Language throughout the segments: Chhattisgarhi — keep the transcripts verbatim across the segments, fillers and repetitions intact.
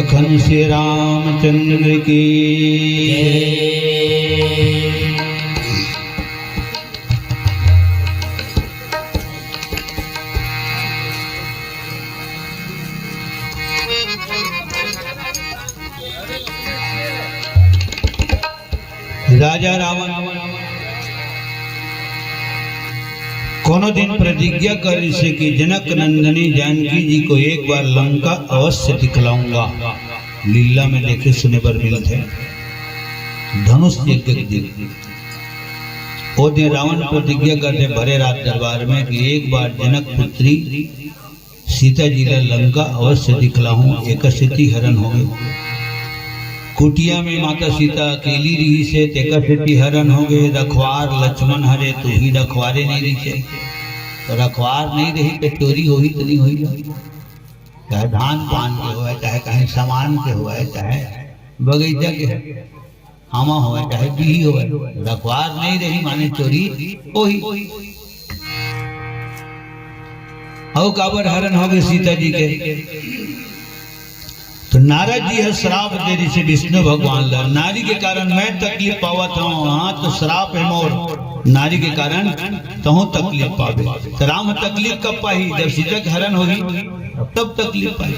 लखन श्री रामचंद्र की जय। राजा रावण कोनो दिन प्रतिज्ञा करिसे कि जनक नंदिनी जानकी जी को एक बार लंका अवश्य दिखलाऊंगा। लीला में देखे सुने बर मिलथे, धनुष यज्ञ के दिन। ओ दिन रावण प्रतिज्ञा करथे भरे राज दरबार में कि एक बार जनक पुत्री सीता जी ला लंका अवश्य दिखलाहूं। एकर सेती हरन होगे। कुटिया में माता सीता अकेली रहिसे, तेकर सेती हरन होगे। रखवार लक्ष्मण हरे, त उही रखवारे नइ रहिसे। त रखवार नइ रही त चोरी होही त नइ होही? चाहे धान पान के होवय, चाहे कहीं सामान के होवय, चाहे बगीचा के होवय, आमा होवय, चाहे बिही होवय, रखवार नइ रही माने चोरी होही। अउ काबर हरन होगे सीता जी के? त नारद जी ह श्राप दे दिसे विष्णु भगवान ला, नारी के कारण मैं तकलीफ पावत हंव, हां, त श्राप हे मोर, नारी के कारण तहूं तकलीफ पाबे। त राम तकलीफ कब पाही? जब सीता के हरन होही, तब तकलीफ पाही।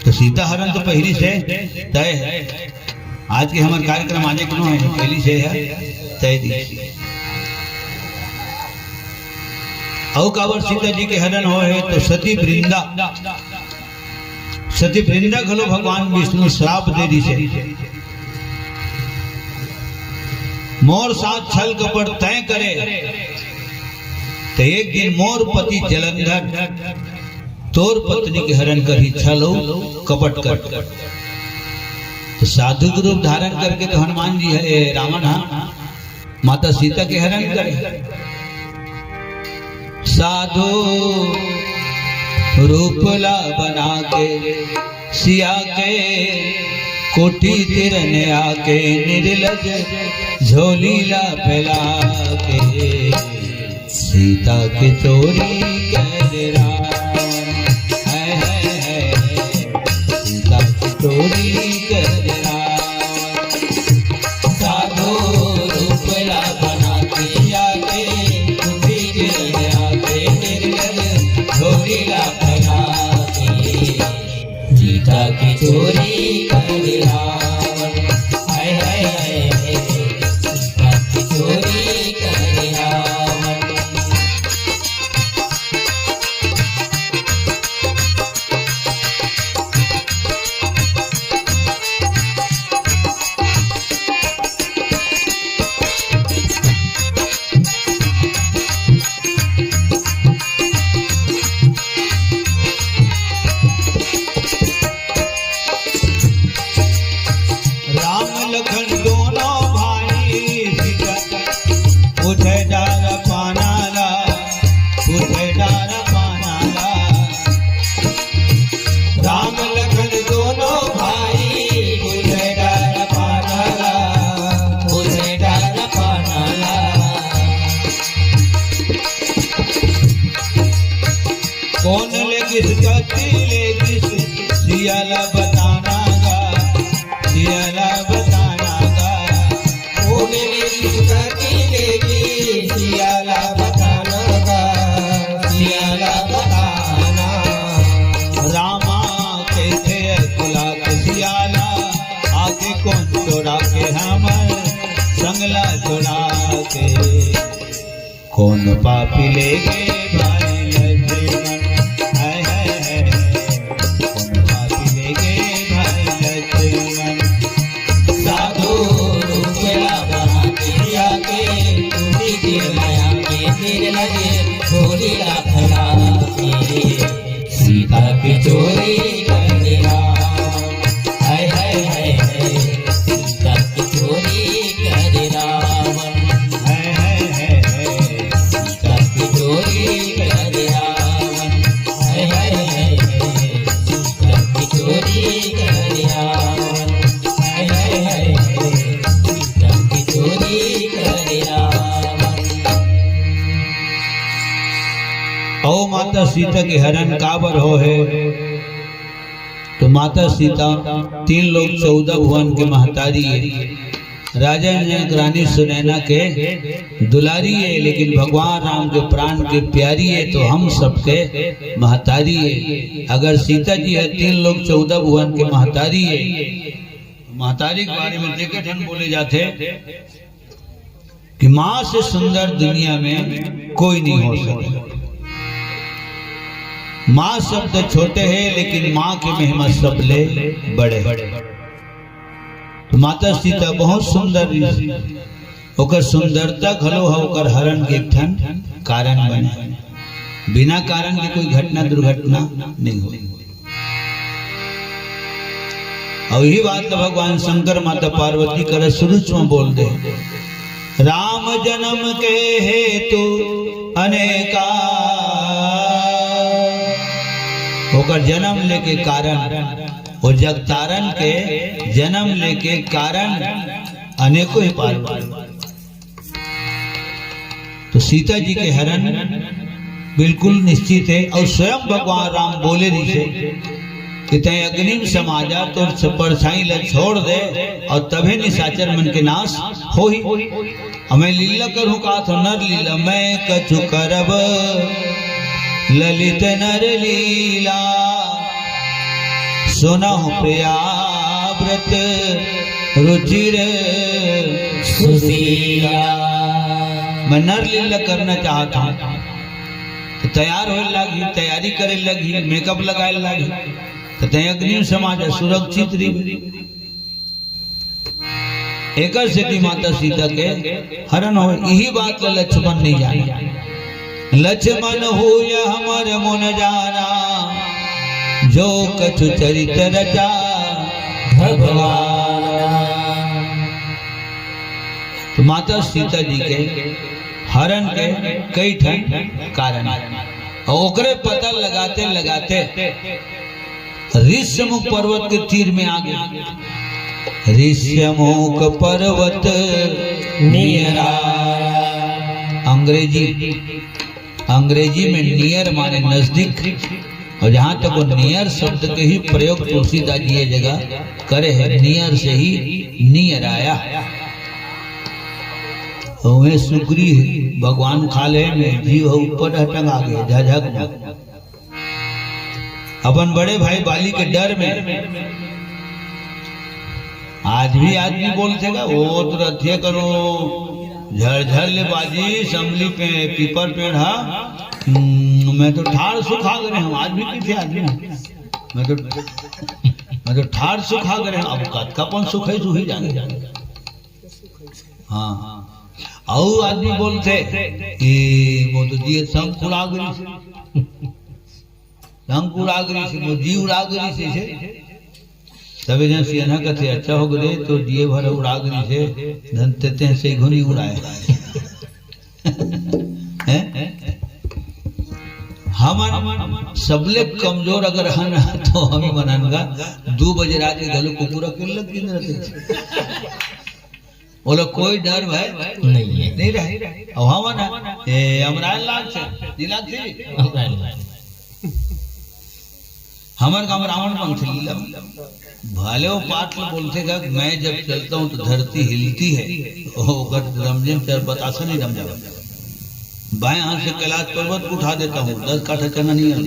त सीता हरन तो पहिली से तय हे। आज के हमर कार्यक्रम आने कोनो हे, पहिली से हे तय दिस। अउ काबर सीता जी के हरन होहे त सती वृंदा, सती वृंदा घलो भगवान विष्णु श्राप दे दिसे, मोर साथ छल कपट तय करे त एक दिन मोर पति जलंधर तोर पत्नी के हरन करही, छल अउ कपट कर। त साधु के रूप धारण करके त हनुमान जी ह, ए, रावण ह माता सीता के हरन करे। साधु रूप ला बना के सिया के कुटी तीर ने आके, निर्लज झोली ला फैला के सीता के चोरी करे रावण। हाय, हाय, हाय, हाय। सीता के चोरी करे रावण। साधु रूप ला बना के आके, कुटी तीर ने आके, निर्लज झोली ला फैला के सीता के चोरी करे रावण। हाय, हाय, हाय, हाय। सीता के चोरी करे रावण। राम लखन दोनों भाई, पूछे डार पाना ला, पूछे डार पाना ला। राम लखन दोनों भाई, पूछे डार पाना ला, पूछे डार पाना ला। कोन ले गिस, कति ले गिस, सिया ला बताना गा, सिया ला बताना गा। कोन ले गिस, कति ले गिस, सिया ला बताना गा, सिया ला बताना। रामा कहिथे कुला के सिया ला, आके कोन चोरा के हमर संग ला चोरा के। कोन पापी लेगे भाई लक्ष्मण? हाय, हाय, हाय, हाय। कोन पापी लेगे भाई लक्ष्मण? साधु रूप ला बना के आके, कुटी तीर ने आके, तीर लगे झोली ला फैला के। सीता के चोरी करे रावण। हाय, हाय, हाय, हाय। सीता के चोरी करे रावण। हाय, हाय, हाय, हाय। सीता के चोरी करे रावण। हाय, हाय, हाय, हाय। सीता के चोरी करे रावण। हाय, हाय, हाय, हाय। सीता के चोरी करे रावण। अउ माता सीता के हरन काबर होहे? तो माता सीता तीन लोक चौदह भुवन के महतारी हे। राजा जनक रानी सुनैना के दुलारी हे, लेकिन भगवान राम के प्राण के प्यारी हे, तो हम सबके महतारी हे। अगर सीता जी हे तीन लोक चौदह भुवन के महतारी हे, महतारी के बारे में देखे ठन बोले जाथे कि माँ से सुंदर दुनिया में कोई नहीं हो सके। माँ शब्द छोटे हे, लेकिन माँ की महिमा सबले बड़े हे। तो माता सीता बहुत सुंदर रहिस, ओकर सुंदरता घलो ह ओकर हरण के एक ठन कारण बने। बिना कारण के कोई घटना दुर्घटना नहीं होय। अउ इही बात ल भगवान शंकर माता पार्वती करा सुरुच म बोल दे, राम जन्म के हेतु अनेका। ओकर जन्म लेके कारण, ओ जगतारन के जन्म लेके कारण अनेकों हे पार्वती। तो सीता जी के हरण बिल्कुल निश्चित हे, अउ स्वयं भगवान राम बोले रहिसे कि तैं अग्नि म समा जा, तोर परछाई ल छोड़ दे, अउ तभे निशाचर मन के नाश होही। अउ मैं लीला करहूँ, काहत हों नर लीला, मैं कछु करब ललित नर लीला, सुनहु प्रिया व्रत रुचिर सुशीला। मैं नर लीला करना चाहत हों। तो तैयार होए लागही, तैयारी करे लागही, मेकअप लगाए लागही। तो तैं अग्नि म समा जा, सुरक्षित रहिबे। एकर सेती माता सीता के हरण होय, इही बात ल लक्ष्मण नहीं जाने। लक्ष्मण होय हमर मुनि जाना, जो कछु चरित रचा भगवान। तो माता सीता जी के हरण के कई ठन कारण हे। अउ ओकरे पता लगाते लगाते ऋष्यमूक पर्वत के तीर में आ गे। ऋष्यमूक पर्वत नियरा। अंग्रेजी, अंग्रेजी में नियर माने नजदीक, अउ जहाँ तक ओ नियर शब्द के ही प्रयोग तुलसीदास जी ये जगह करे हे, नियर से ही नियर आया। ओमे सुकरी हे, भगवान खा ले में, जीव ह ऊपर टंगा गे, झझक में। अपन बड़े भाई बाली के डर में आज भी आदमी बोलथे गा, "वो तो रथिया करो, झरझर ले बाजी, समली पे पीपर पेड़ हा, हम्म, मैं तो ठाड़ सुखा गे रहेंव।" आज भी कहिथे आदमी, "मैं तो, मैं तो ठाड़ सुखा गे रहेंव।" अब कतका पन सुखई सुही जाने। हाँ, अउ आदमी बोलथे कि "वो तो जी शंख उड़ा गे रहिसे।" शंख उड़ा गे रहिसे, मोर जी उड़ा गे रहिसे। तभे जन सियनहा कथे, "अच्छा हो गे, तोर जी भर उड़ा गे रहिसे, धन तेते से घुनी उड़ाए।" हैं? हमन सबले कमजोर अगर हन, तो हम ही मनन गा, दू बजे रात के घलो कुकुर अकेल लग गे रहिथे। ओला कोई डर भय नहीं हे। नहीं रहे। अउ हमन ह, ए, अमराय लाग से, नहीं लाग से? अमराय लाग। हमर गाँव रावण पंथ लीला। भले वो पाठ में बोलथे गा, "मैं जब चलता हूँ तो धरती हिलती है।" ओकर रमझिन चर बतासा नहीं रमझा। बाएं हाथ से कैलाश पर्वत को उठा देता हूँ, दस काठा चना नहीं आता।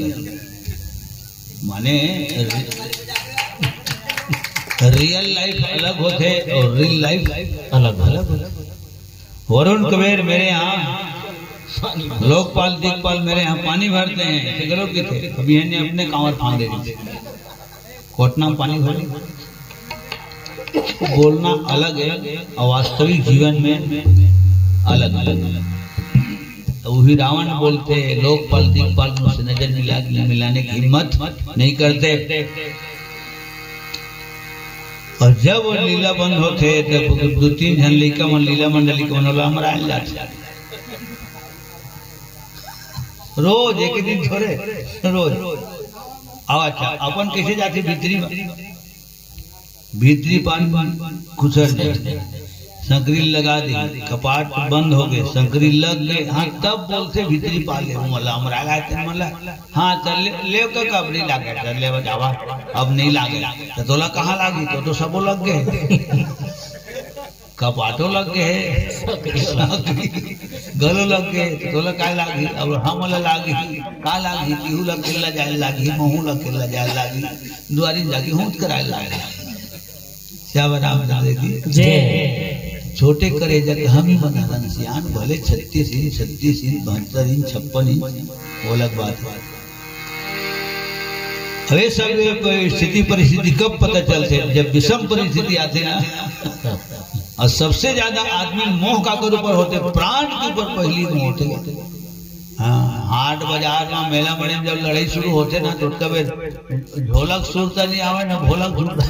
माने रियल लाइफ अलग होथे अउ रील लाइफ अलग होथे। वरुण कुबेर मेरे यहाँ, लोकपाल दिगपाल मेरे यहाँ पानी भरते हैं, ऐसे करो कि थे, अभी इन्हें अपने कांवर फांदे थे, कोटना में पानी भरे। बोलना अलग हे अउ वास्तविक जीवन में अलग, अलग। तो वही रावण बोलथे, लोकपाल दिगपाल मन से नजर मिला, मिलाने की हिम्मत नहीं करते। अउ जब वो लीला बंद होथे, तब दू तीन झन लइका मन, लीला मंडली के मन, ओला अमराय ल जाथे। रोज, एक दिन थोरे, रोज। अब अच्छा, अपन कैसे जाथे भीतरी में? भीतरी पान खुसर जाथे। संकरी लगा दे, कपाट बंद हो गए, संकरी लग गए, हाँ, तब बोलथे भीतरी पा ले, मोला अमरा लाए तेन मोला, हाँ, चल ले, ले का कबरी लागे, चल ले बजावा, अब नहीं लागे, तो तोला कहाँ लागी, तो, तो सबो लग गए। कपाटो लग गए, गलो लग गए, तो तोला काय लागी, अब हमला लागी, का लागी, पीहू ला केला जाए लागी, महू ला केला जाए लागी, दुआरी जाके हूँ कराए लागी। श्याम रामचंद्र की जय। छोटे करेजा के हम ही बनारन सियान, भले छत्तीस इंच, छत्तीस इंच, बहत्तर इंच, छप्पन इंच, वो अलग बात है। अरे सब ये स्थिति परिस्थिति कब पता चलथे? जब विषम परिस्थिति आथे ना, और सबसे ज्यादा आदमी मोह काकर ऊपर होथे? प्राण के ऊपर पहली मोह होथे। हाँ, हाट बाजार में, मेला मंडी में जब लड़ाई शुरू होथे ना, तो ओतका बेर ढोलक सुरता नहीं आवे ना, भोलक सुरता,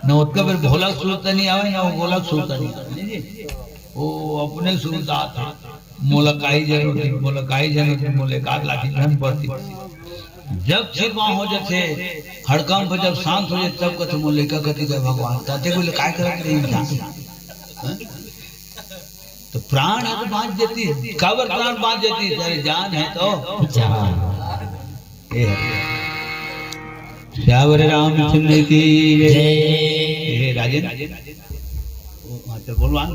ना ओतका बेर भोलक सुरता नहीं आवे ना वो गोलक सुरता नहीं आवे, नहीं जी? वो अपने सुरता आथे, मोला काई जरूरत नहीं, मोला काई जरूरत नहीं, मोला एकाध लाठी झन पड़ती। जब छिपा हो जाथे, हड़कंप जब शांत हो जाथे, तब कथे, "मोर लइका कति गए भगवान, ताते कोई काय करत नहीं इंसान?" हैं? तो प्राण है तो बाँच जाती, काबर प्राण बाँच जाती? अरे जान है तो जान। ये है। श्यावर रामचंद्र की जय। ये राजेंद्र, वो, हाँ, चल, बोलवा दे।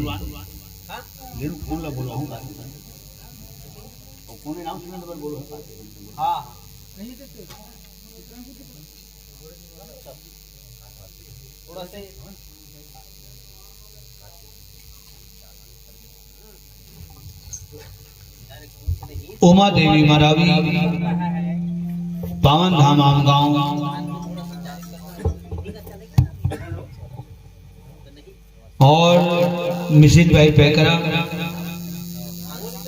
ले लो, फोन ला, बोलवा हूँ, बात। वो फोन नाम सुना तो बोलो। हाँ। थोड़ा सा। उमा देवी मरावी, पावन धाम आमगांव और मिसिन भाई पैकरा,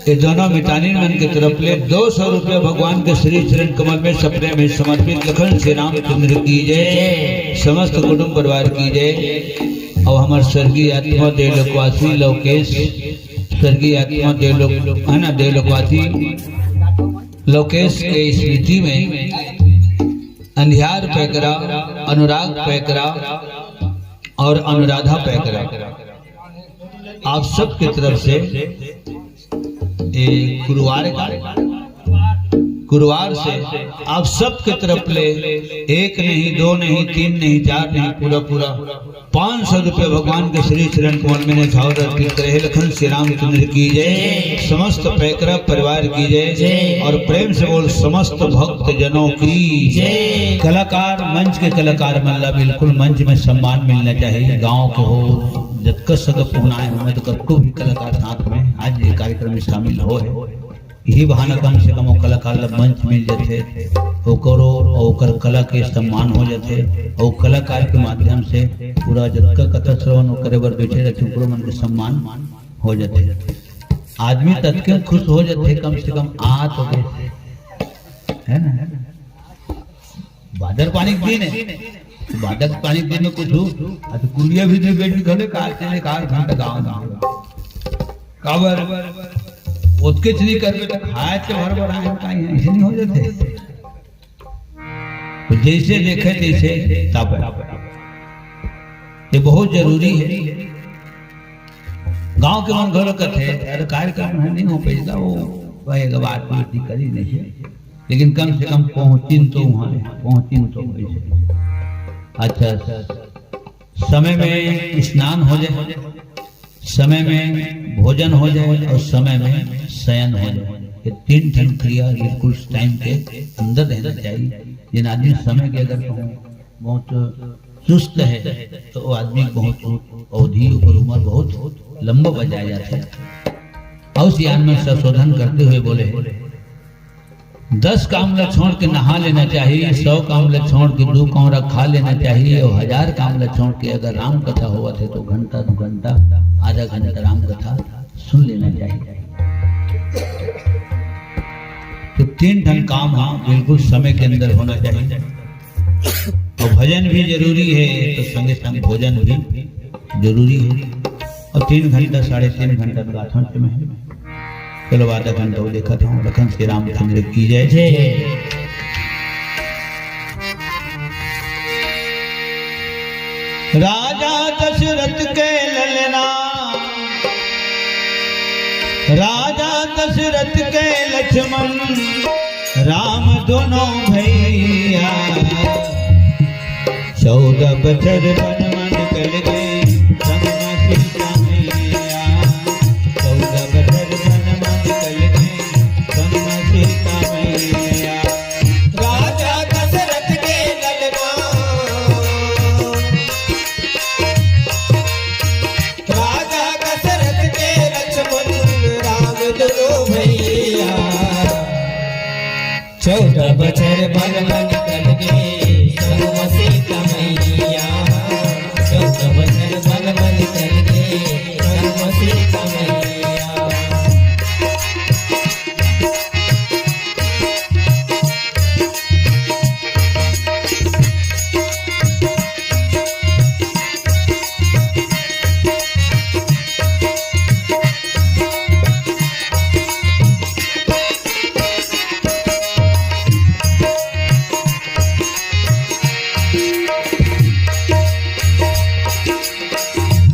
ये दोनों मितानिन मन के तरफ ले दो सौ रुपया भगवान के श्री चरण कमल में सपने में समर्पित लखन श्री रामचंद्र की जय, समस्त कुटुंब परिवार की जय। और हमारे स्वर्गीय आत्मा देवलोकवासी लोकेश, स्वर्गीय आत्मा देवलोक, है ना, देवलोकवासी लोकेश के स्मृति में अंधियार पैकरा, अनुराग पैकरा और अनुराधा पैकरा, आप सबके तरफ से, ए, गुरुवार का, गुरुवार से आप सबके तरफ ले एक नहीं, दो नहीं, तीन नहीं, चार नहीं, पूरा पूरा पाँच सौ रुपये भगवान के श्री चरण कमल में न्यौछावर अर्पित करे हे। लखन श्री रामचंद्र की जय, समस्त पैकरा परिवार की जय, जय। और प्रेम से बोल, समस्त भक्त जनों की जय। कलाकार, मंच के कलाकार मन ला बिल्कुल मंच में सम्मान मिलना चाहिए। गांव के हो, जतका सगा पुहना हे, ओमे तो कतको भी कलाकार साथ में आज ये कार्यक्रम में शामिल हो हे। यही बहाना कम से कम वो कलाकार ला मंच मिल जाथे, ओकरो और ओकर कला के सम्मान हो जाथे, और कलाकार के माध्यम से पूरा जतका कथा श्रवण करे बर बैठे रहथे, ओकरो मन के सम्मान हो जाथे। आदमी ततके खुश हो जाथे, कम से कम आ तो दे, है ना? बादर पानी के दिन हे, बादर पानी के दिन में कुछ हो, आ तो कुरिया भी दे बेटी घरे, कार चले, कार घंटा गाँव में। काबर? ओतकेच नहीं करबे तो खाए के भर भर आए, काई है, ऐसे नहीं हो जाते। तो जैसे देखे तैसे तब। ये बहुत जरूरी है। गांव के मन घलो कथे, "अरे कार्यक्रम है, नहीं हो पैसा, वो कहेगा, बात बात ही करी नहीं है।" लेकिन कम से कम पहुंचिन तो वहां, पहुंचिन तो वैसे। अच्छा, समय में स्नान हो जाए, समय में भोजन हो जाए और समय में शयन हो जाए। ये तीन ठन क्रिया बिल्कुल टाइम के अंदर रहना चाहिए। जिन आदमी समय के अगर कहूँ बहुत चुस्त है, तो वो आदमी बहुत अवधि, ओकर उम्र बहुत लंबा बजाया जाता है। और सियान में संशोधन करते हुए बोले, दस काम ला छोड़ के नहा लेना चाहिए, सौ काम ला छोड़ के दो कौरा खा लेना चाहिए, और हजार काम ला छोड़ के अगर राम कथा होवत है तो घंटा दो घंटा, आधा घंटा राम कथा सुन लेना चाहिए। तो तीन ठन काम, हाँ, बिल्कुल समय के अंदर होना चाहिए। और भजन भी जरूरी है, तो संगे संग भोजन भी जरूरी है। और तीन घंटा, साढ़े तीन घंटा तो गाथन में है। चलो, आधा घंटा वो देखा था, लखन श्री रामचंद्र की जय। जय। राजा दशरथ के ललना राजा दशरथ के लक्ष्मण राम दोनों भैया, चौदह बछर बन मन कल गए संग म सीता मैया। चौदह बछर बन मन कल गए संग म सीता मैया। राजा दशरथ के ललना, राजा दशरथ के लक्ष्मण राम दोनों भैया। चौदह बछर बन मन कल गए संग म सीता मैया। चौदह बछर बन मन कल गए संग म सीता मैया।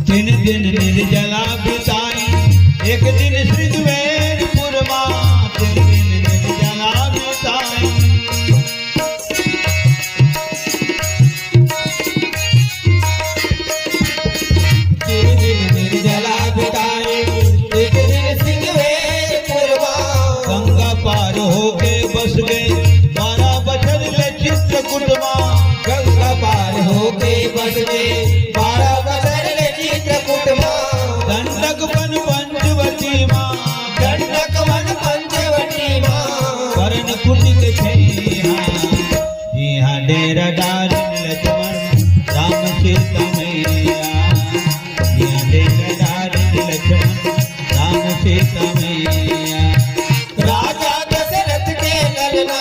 तीन दिन निर्जला बिताई, एक दिन श्रृंगवेरपुर मा, तीन दिन निर्जला बिताई। तीन दिन निर्जला बिताई, एक दिन श्रृंगवेरपुर मा। गंगा पार होके बस गए बारह बछर ले चित्रकूट मा। गंगा पार होके बस गए बारह बछर ले चित्रकूट मा। दंडक बन पंचवटी मा। दंडक बन पंचवटी मा। कर्ण कुटिक छैया, इहाँ डेरा डारिन लक्ष्मण राम सीता मैया। इहाँ डेरा डारिन लक्ष्मण राम सीता मैया। राजा दशरथ के ललना,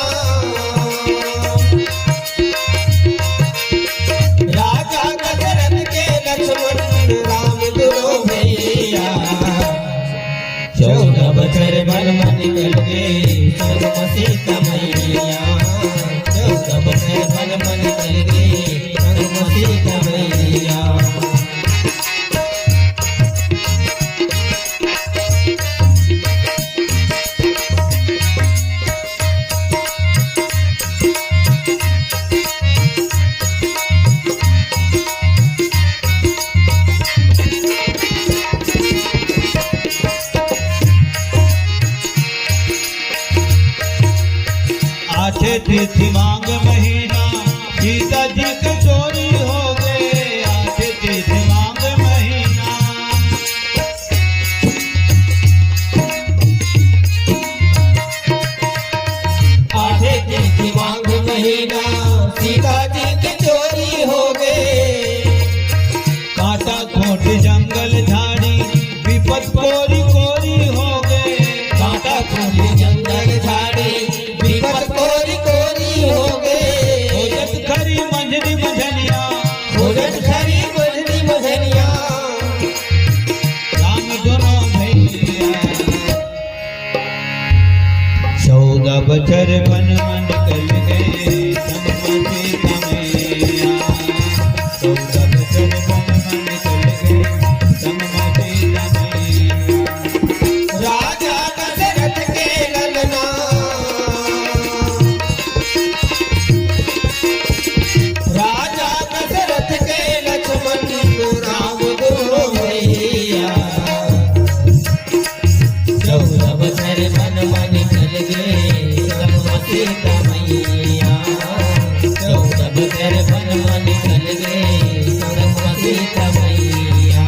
राजा दशरथ के लक्ष्मण राम दोनों भैया। चौदह बछर बन मन कल गए संग म सीता मैया। चौदह बछर बन मन कल गए संग म सीता मैया। आठे तिथि माघ महीना, सीता जी के चोरी हो गए। आठे तिथि माघ महीना, आठे तिथि माघ महीना, सीता जी के चोरी हो गए। कांटा खूंट जंगल झाड़ी, बिपत कोरी कोरी हो गए। कांटा खूंट जंगल झाड़ी, बिपत कोरी कोरी हो गए। खोजत खरी मंझनी मझनिया, खोजत खरी मंझनी मझनिया। राम दोनों भैया, चौदह बछर बन मन कल गए संग म सीता मैया। चौदह बछर बन मन कल गए संग म सीता मैया। राजा दशरथ के ललना, राजा दशरथ के लक्ष्मण राम दोनों भैया। चौदह बछर बन मन कल गए संग म सीता मैया। चौदह बछर बन मन कल गए संग म सीता मैया।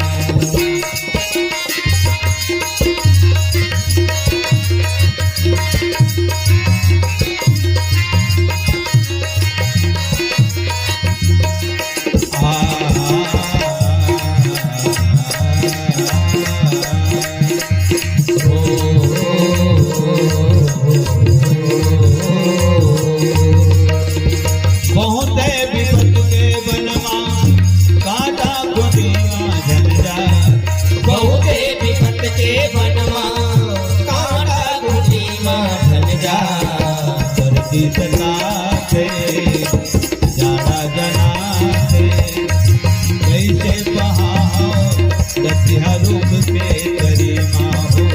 बहुते बिपत के बनमा, कांटा खूंटी मा झन जा। बहुते बिपत के बनमा, कांटा खूंटी मा झन जा। परती सताथे, जाड़ा जनाथे, कइसे पहाव, दतिहा रूप के गरिमा हो।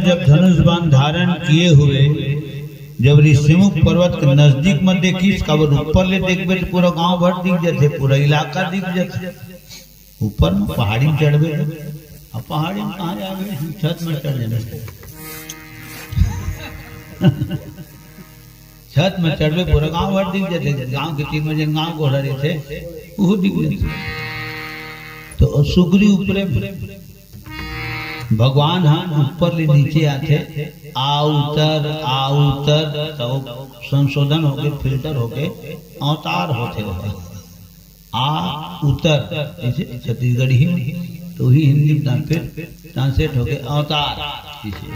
जब धनुष बाण धारण किए हुए जब ऋषिमुख पर्वत के नजदीक म देखिस, काबर ऊपर ले देखबे त पूरा गांव भर दिख जथे, पूरा इलाका दिख जथे। ऊपर म पहाड़ी म चढ़बे, अब पहाड़ी म कहाँ जाबे, छत म चढ़ जाबे। छत म चढ़बे, पूरा गांव भर दिख जथे, गांव के तीर म जेन गांव कोहरा रहिथे, उहू दिख जथे। तो सुग्रीव ऊपरे, भगवान ह ऊपर ले नीचे आथे, आ उतर, आ उतर, तो संशोधन होके, फिल्टर होके अवतार होथे ओकर। आ उतर, जैसे छत्तीसगढ़ी, तो ही हिंदी में फिर ट्रांसलेट होके अवतार, जैसे।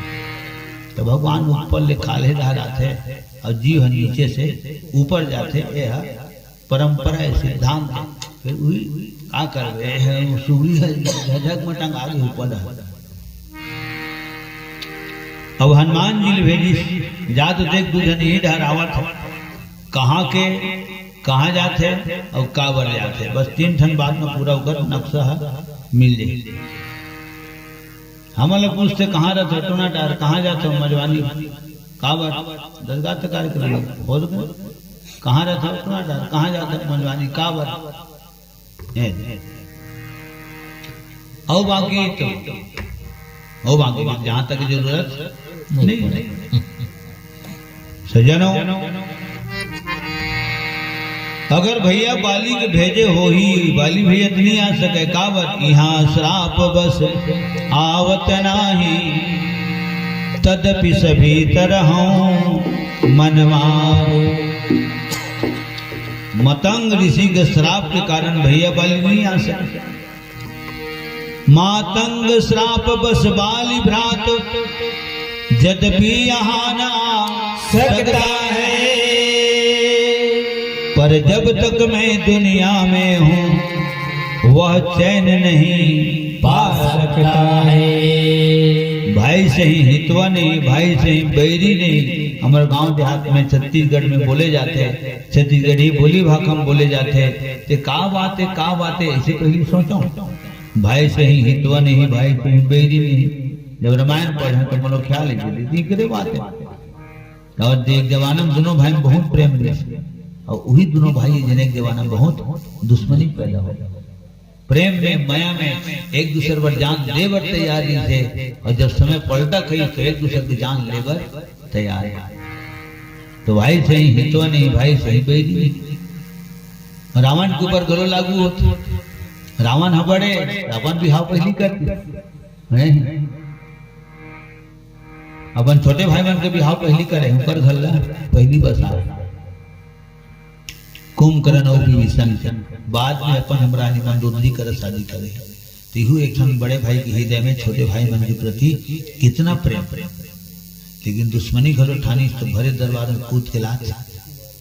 तो भगवान ऊपर ले काले डहर आथे अउ जीव ह नीचे से ऊपर जाथे, ये ह परंपरा हे, सिद्धांत हे। फिर उही का करबे, ये ह सुगरी ह झकझक म टंगा गे ऊपर डहर। अब हनुमान जी ल भेजिस, जा तो देख, दू झन इही डहर आवत हे। कहाँ के, कहाँ जाथे अउ काबर जाथे, बस तीन ठन बात म पूरा ओकर नक्शा ह मिल जाही। हमन ल पूछथे, "कहाँ रथव?" "टोना डार।" "कहाँ जाथव?" "मजवानी।" "काबर?" "दरगाह त कार्यक्रम होत गे।" "कहाँ रथव?" "टोना डार।" "कहाँ जाथव?" "मजवानी।" "काबर?" ए, अउ बाकी तो, अउ बाकी तो जहाँ तक जरूरत नहीं। सज्जनों, अगर भैया बाली के भेजे होही, बाली भैया तो नहीं आ सके, काबर? यहाँ श्राप बस आवत नाही, तदपि सभी तरहूँ मन मारे। मतंग ऋषि के श्राप के कारण भैया बाली नहीं आ सके। मातंग श्राप बस बाली भ्रात, जदपि यहाँ न आ सकता है। पर जब तक मैं दुनिया में हूँ, वह चैन नहीं पा सकता है। भाई सही हितवा नहीं, भाई सही बैरी नहीं। हमर गांव देहात में, छत्तीसगढ़ में बोले जाथे, छत्तीसगढ़ी बोली भाखा म बोले जाथे। ते का बात हे, का बात हे, ऐसे पहिली सोचव। भाई सही हितवा नहीं, भाई सही बैरी नहीं। जब रामायण पढ़े त मोला ख्याल हे, दीदी करे बात हे। अउ एक जमाना म दुनों भाई म बहुत प्रेम रहिस, अउ उही दुनों भाई जिन एक जमाना म बहुत दुश्मनी पैदा हो। प्रेम में, मया में एक दूसर बर जान दे बर तैयार रहिथे, अउ जब समय पलटा कही तो एक दूसर के जान ले बर तैयार हे। तो भाई सही हितवा नहीं, भाई सही बैरी नहीं। रावण के ऊपर घलो लागू होथे। रावण ह बड़े, अपन बिहाव पहिली कर दे। नहीं। अपन छोटे भाई मन के बिहाव पहिली करे, ऊपर घर ला पहिली बसा। कुंभकर्ण अउ विभीषण के बाद में अपन हमर रानी मंदोदरी करा शादी करे। तिहू एक ठन बड़े भाई के हृदय में छोटे भाई मन के प्रति कितना प्रेम, लेकिन दुश्मनी घलो ठानिस तो भरे दरबार में कूद के लात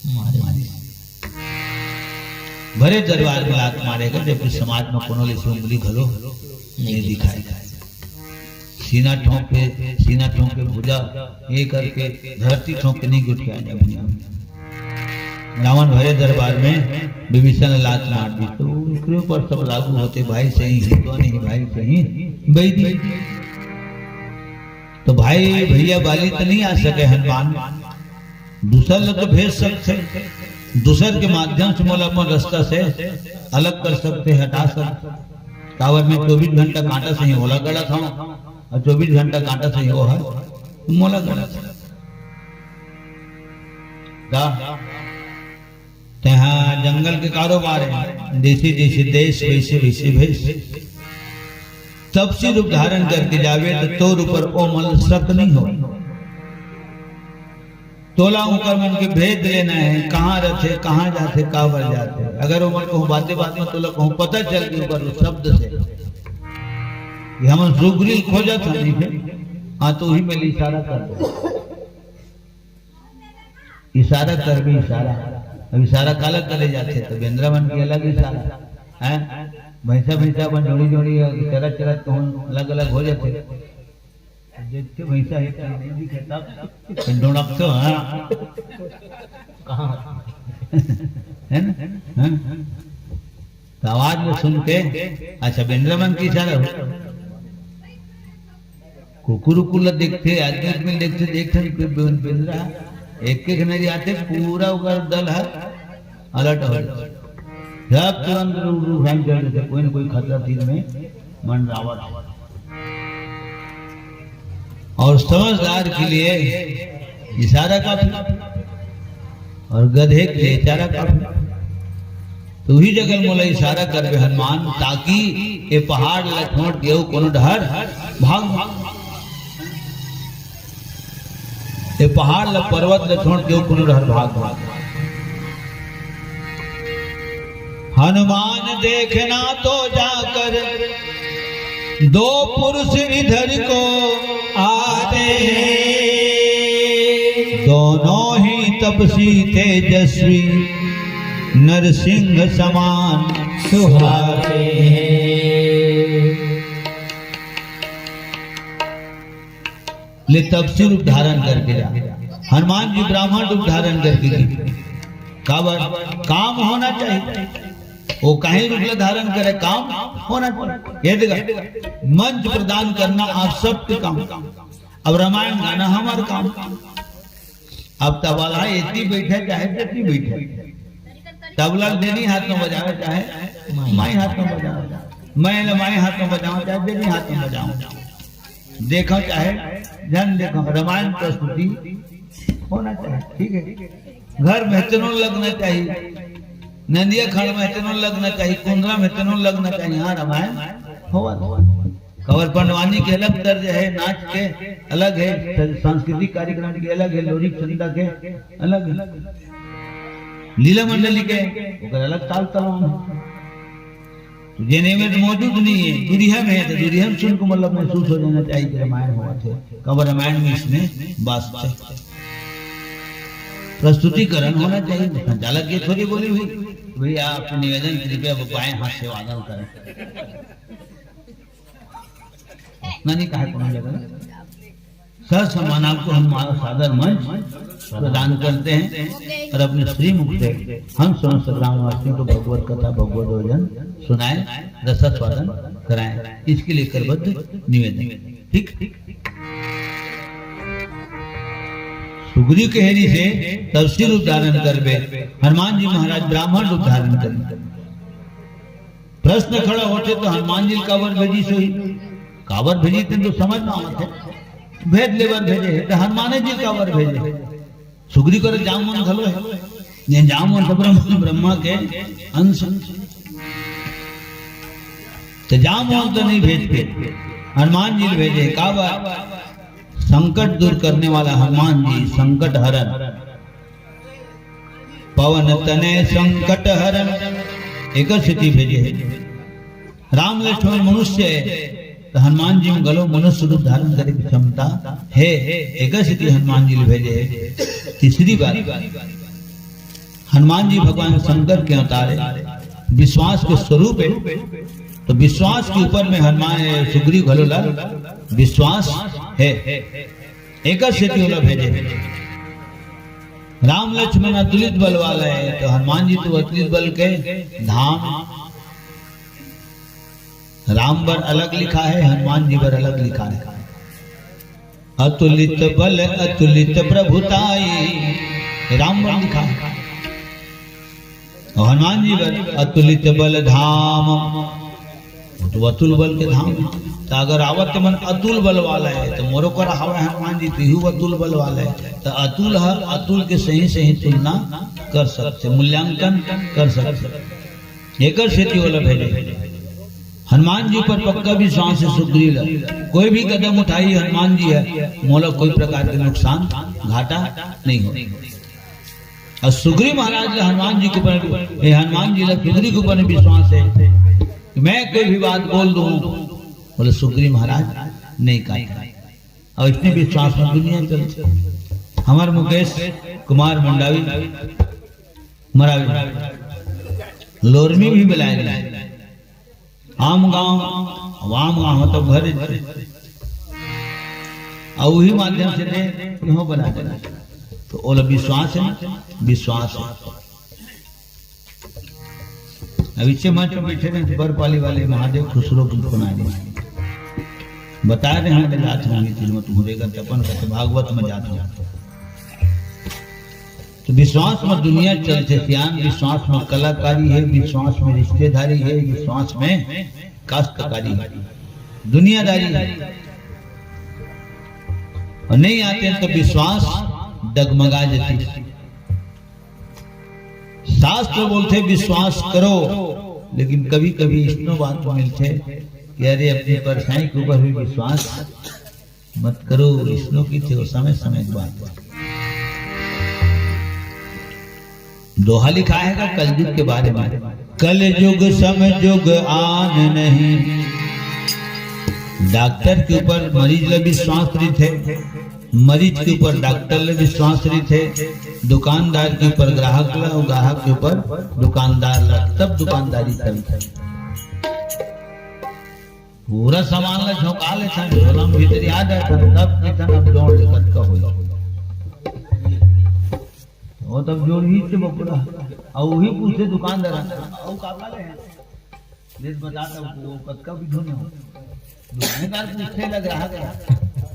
मारे। भरे दरबार में लात मारे कर, जबकि समाज में कोनो ले उंगली घलो नहीं दिखाए। सीना ठोंक के, सीना ठोंक के भुजा ये करके धरती ठोंक के नहीं गुट के आए अपने आप। रावण भरे दरबार में विभीषण ला लात मार दी, तो उसके ऊपर सब लागू होथे, भाई सही हितवा नहीं, भाई सही बैरी। तो भाई भैया बाली तो नहीं आ सके हनुमान, दूसर ल तो भेज सकथे, दूसर के माध्यम से मोला अपन रास्ता से अलग कर सकथे, हटा सकथे। काबर में चौबीस घंटा कांटा सही ओला गड़त हवं, अउ चौबीस घंटा कांटा सही ओहर मोला गड़त हवं। का? तेहा जंगल के कारोबार हे, जैसे जैसे देश वैसे वैसे भेष। तपसी रूप धारण करके जाबे त तोर ऊपर ओमन शक नहीं होय। तोला ओकर मन के भेद लेना हे, कहाँ रथे, कहाँ जाथे, काबर जाथे। अगर ओमन कहूँ बाते बात में तोला कहूँ पता चल गे ओकर शब्द से कि हमन सुग्रीव खोजत हन, हाँ, तो उही में इशारा कर दे। इशारा करबे, इशारा। अब इशारा काला करे जाथे, तो बेंदरा मन के अलग इशारा हे। भैंसा, भैंसा अपन जोड़ी, जोड़ी चरत, चरत कहूँ अलग, अलग हो जाथे। देखते भैंसा हे कि नहीं दिखे तब। तो डोड़क तो, हाँ। कहाँ? हे ना? हाँ? तो आवाज में सुन के, अच्छा, बेंदरा मन के इशारा हो। कुकुर उकुर ला देखथे, आदमी आदमी ला देखथे, देखथे कि बे-, बेंदरा एक एक नरी आथे, पूरा ओकर दल ह अलर्ट हो जाथे। सब तुरंत रू-, रुझान कर देथे, कोई न कोई खतरा तीर में मंडरावत हे। और समझदार के लिए इशारा काफी, और गधे के लिए चारा काफी। तो उही जगह मोला इशारा करबे हनुमान, ताकि ये पहाड़ ला छोड़ के अउ कोनो डहर भाग, ये पहाड़ ला, पर्वत ला छोड़ के अउ कोनो डहर भाग, भाग। हनुमान देखना तो जाकर दो पुरुष इधर को आते हैं, दोनों ही तपसी तेजस्वी नरसिंह समान सुहाते हैं। ले तपसी रूप धारण करके जा। हनुमान जी ब्राह्मण रूप धारण करके गे। काबर? काम होना चाहिए। वो काहीं रूप ला धारण करे, काम होना चाहिए। ये देखा, मंच प्रदान करना आप सबके काम। अब रामायण गाना हमार काम। अब तबला एती बैठे चाहे तेती बैठे, तबला देनी हाथ में बजावे चाहे माई हाथ में बजावे, मैं ले माई हाथ में बजाऊं चाहे देनी हाथ में बजाऊं, देखो चाहे जन देखो, रामायण प्रस्तुति होना चाहिए, ठीक है। घर में तेनो लगना चाहिए, नंदिया खंड में तेनो लगना चाहिए, कुंदरा में तेनो लगना चाहिए। हाँ, रामायण होवा। काबर पंडवानी के अलग तर्ज है, नाच के अलग है, सांस्कृतिक कार्यक्रम के अलग है, लोरिक चंदा के अलग है, लीला मंडली के ओकर अलग ताल तमाम है। तो जेने में तो मौजूद नहीं है, दुरिहा में है, तो दुरिहा में सुन को मतलब महसूस हो जाना चाहिए कि रामायण होवत हे। काबर रामायण में इसमें वास्तव प्रस्तुतिकरण होना चाहिए। संचालक ये थोड़ी बोली हुई, भैया आपसे निवेदन, कृपया बाएं हाथ से वादन करें। इतना नहीं कहा कोनो जगह। सर सम्मान आपको हम हमारा सादर मंच प्रदान करते हैं और अपने श्रीमुख से हम समस्त ग्रामवासियों को भगवत कथा, भगवत भजन सुनाएं, रसास्वादन कराएं, इसके लिए करबद्ध निवेदन। ठीक, सुग्रीव के हेरी से तपसी रूप धारण करबे, हनुमान जी महाराज ब्राह्मण रूप धारण करबे। प्रश्न खड़ा होथे तो हनुमान जी काबर भेजिस होही? काबर भेजिस तेन तो समझ में आवत हे, भेद लेबर भेजे हे, तो हनुमान जी काबर भेजे? सुग्रीव कर जामवंत घलो हे, ये जामवंत ब्रह्म, ब्रह्मा के अंश, तो जामवंत तो नहीं भेज के हनुमान जी भेजे। काबर? संकट दूर करने वाला हनुमान जी, संकट हरण, पवन तनय संकट हरण, एकर सेती भेजे हे। राम लक्ष्मण मनुष्य हे, तो हनुमान जी में घलो मनुष्य रूप धारण करे के क्षमता हे, एकर सेती हनुमान जी ल भेजे हे। तीसरी बात, हनुमान जी भगवान शंकर के अवतार हे, विश्वास के स्वरूप हे, तो विश्वास के ऊपर में हनुमान सुग्रीव घलो ला विश्वास हे, एकर सेती ओला भेजे। राम लक्ष्मण अतुलित बल वाला हे, तो हनुमान जी तो अतुलित बल के धाम। राम बर अलग लिखा हे, हनुमान जी बर अलग लिखा हे। अतुलित बल अतुलित प्रभुताई, राम बर लिखा हे। अउ हनुमान जी बर अतुलित बल धाम, वो तो अतुल बल के धाम हे। तो अगर आवत मन अतुल बल वाला हे, तो मोरो करा हवे हनुमान जी, तिहू अतुल बल वाला हे। तो अतुल ह अतुल के सही सही तुलना कर सकथे, मूल्यांकन कर सकथे। एकर सेती ओला भेजे। हनुमान जी पर पक्का विश्वास हे सुग्रीव ला। कोई भी कदम उठाही हनुमान जी हे, मोला कोई प्रकार के नुकसान घाटा नहीं हो। अउ सुग्रीव महाराज ला हनुमान जी के ऊपर, ए, हनुमान जी ला सुग्रीव के ऊपर विश्वास हे कि मैं कोई भी बात बोल दूं, बोले सुग्रीव महाराज नहीं कहते। अउ इतने विश्वास में दुनिया चलथे। हमार मुकेश कुमार मंडावी, मरावी, लोरमी भी बुलाए गए। आम गांव, अब आम गांव हो तो घर, अउ उही माध्यम से दे, इहो बना दे। तो ओला विश्वास हे ना, विश्वास हे। अब इसे मंच में बैठे रहे, बरपाली वाले महादेव खुसरो की फोन आ गई। बता रहे हैं, मैं जात हूँ, ये चीज मत घूरेगा, तपन का तो भागवत में जात हूँ। तो विश्वास में दुनिया चलथे सियान, विश्वास में कलाकारी हे, विश्वास में रिश्तेदारी हे, विश्वास में काश्तकारी हे, दुनियादारी हे। अउ नइ आथे त विश्वास डगमगा जाथे। शास्त्र बोलथे विश्वास करो, लेकिन कभी-कभी इसनो बात मिलथे कि अरे, अपनी परछाई के ऊपर भी विश्वास मत करो, इसनो की थे वो समय समय की बात हे। दोहा लिखा हे का कलयुग के बारे में, कलयुग सम जुग आन नहीं। डॉक्टर के ऊपर मरीज ला विश्वास रहिथे, मरीज के ऊपर डॉक्टर ला विश्वास रहिथे, दुकानदार के ऊपर ग्राहक ला अउ ग्राहक के ऊपर दुकानदार ला, तब दुकानदारी चलथे। पूरा सामान ला झोंका लेथन, झोला में भीतरी आ जाथन, तब कितन अब जोड़ ले कतका होई। वो तब जोड़ ही से बपुरा। अउ वही पूछे दुकानदार, "अउ का का ले हे?" ले बता तब वो कतका भी धुन हो। दुकानदार पूछे लग रहा है,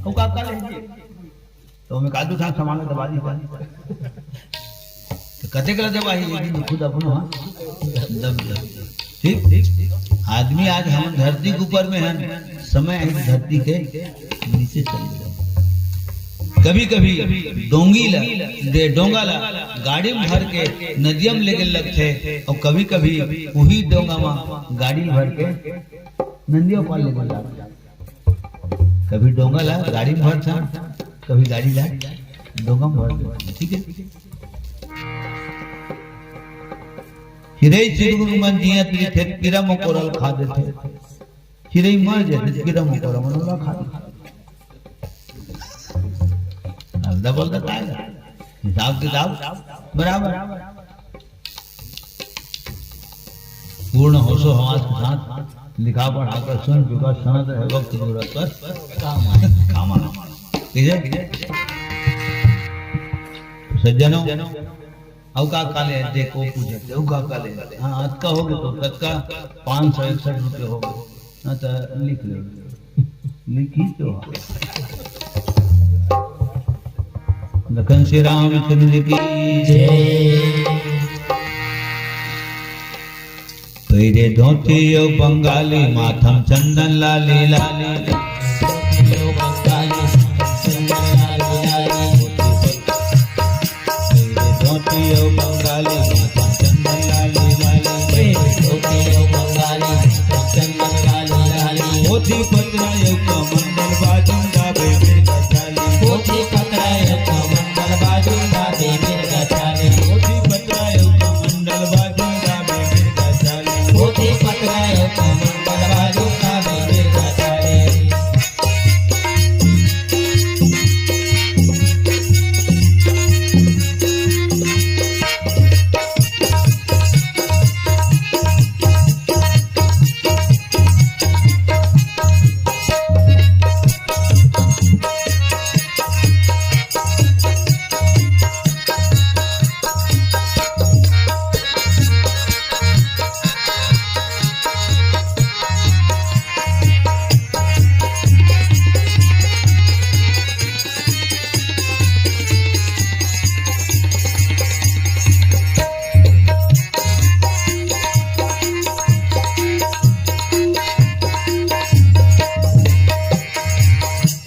"अउ का का ले हे?" तो मैं कादू साहब सामान दबा दी। तो कते कला दबा ही, लेकिन खुद अपनो, हाँ, दब गया। ठीक, ठीक। आदमी आज हम धरती के ऊपर में है, समय है धरती के नीचे चले जाए। कभी-कभी डोंगी ला, डे-, डोंगा ला गाड़ी में भर के नदिया में लेके लगथे, और कभी-कभी वही डोंगा में गाड़ी में भर के नदिया पार लेके जाथे। कभी डोंगा ला गाड़ी में भरथन, कभी गाड़ी ला डोंगा में भरथन। ठीक है, चिरई चिरगुन मन जियत रहिथे, कीरा मकोरा ल खा देथे। चिरई मर जाथे, कीरा मकोरा मन ओला खा देथे। अलदा बलदा काय ला? हिसाब किताब बराबर। पूर्ण होशो हवास के साथ लिखा पढ़ा कर सुन चुका, सनत रहे वक्त जरूरत पर काम आए, काम आए। ठीक है? सज्जनों, अउ का का ले, देखो, पूछे, अउ का का ले? हाँ, अतका हो गए तो, कतका? पाँच सौ इकसठ रुपये हो गए। हाँ, तो लिख लो। लिखी तो। लखन श्री रामचंद्र की जय। पहिरे धोती अउ बंगाली, माथम चंदन लाली लाली। धोती अउ बंगाली, माथा चंदन लाली लाली। धोती अउ बंगाली, माथा चंदन लाली लाली। धोती पतरा अउ कमंडल, बाजू दाबे मिर्गा चाली। धोती पतरा अउ कमंडल, बाजू दाबे मिर्गा चाली। धोती पतरा अउ कमंडल, बाजू दाबे मिर्गा चाली। धोती पतरा अउ कमंडल, बाजू दाबे मिर्गा चाली।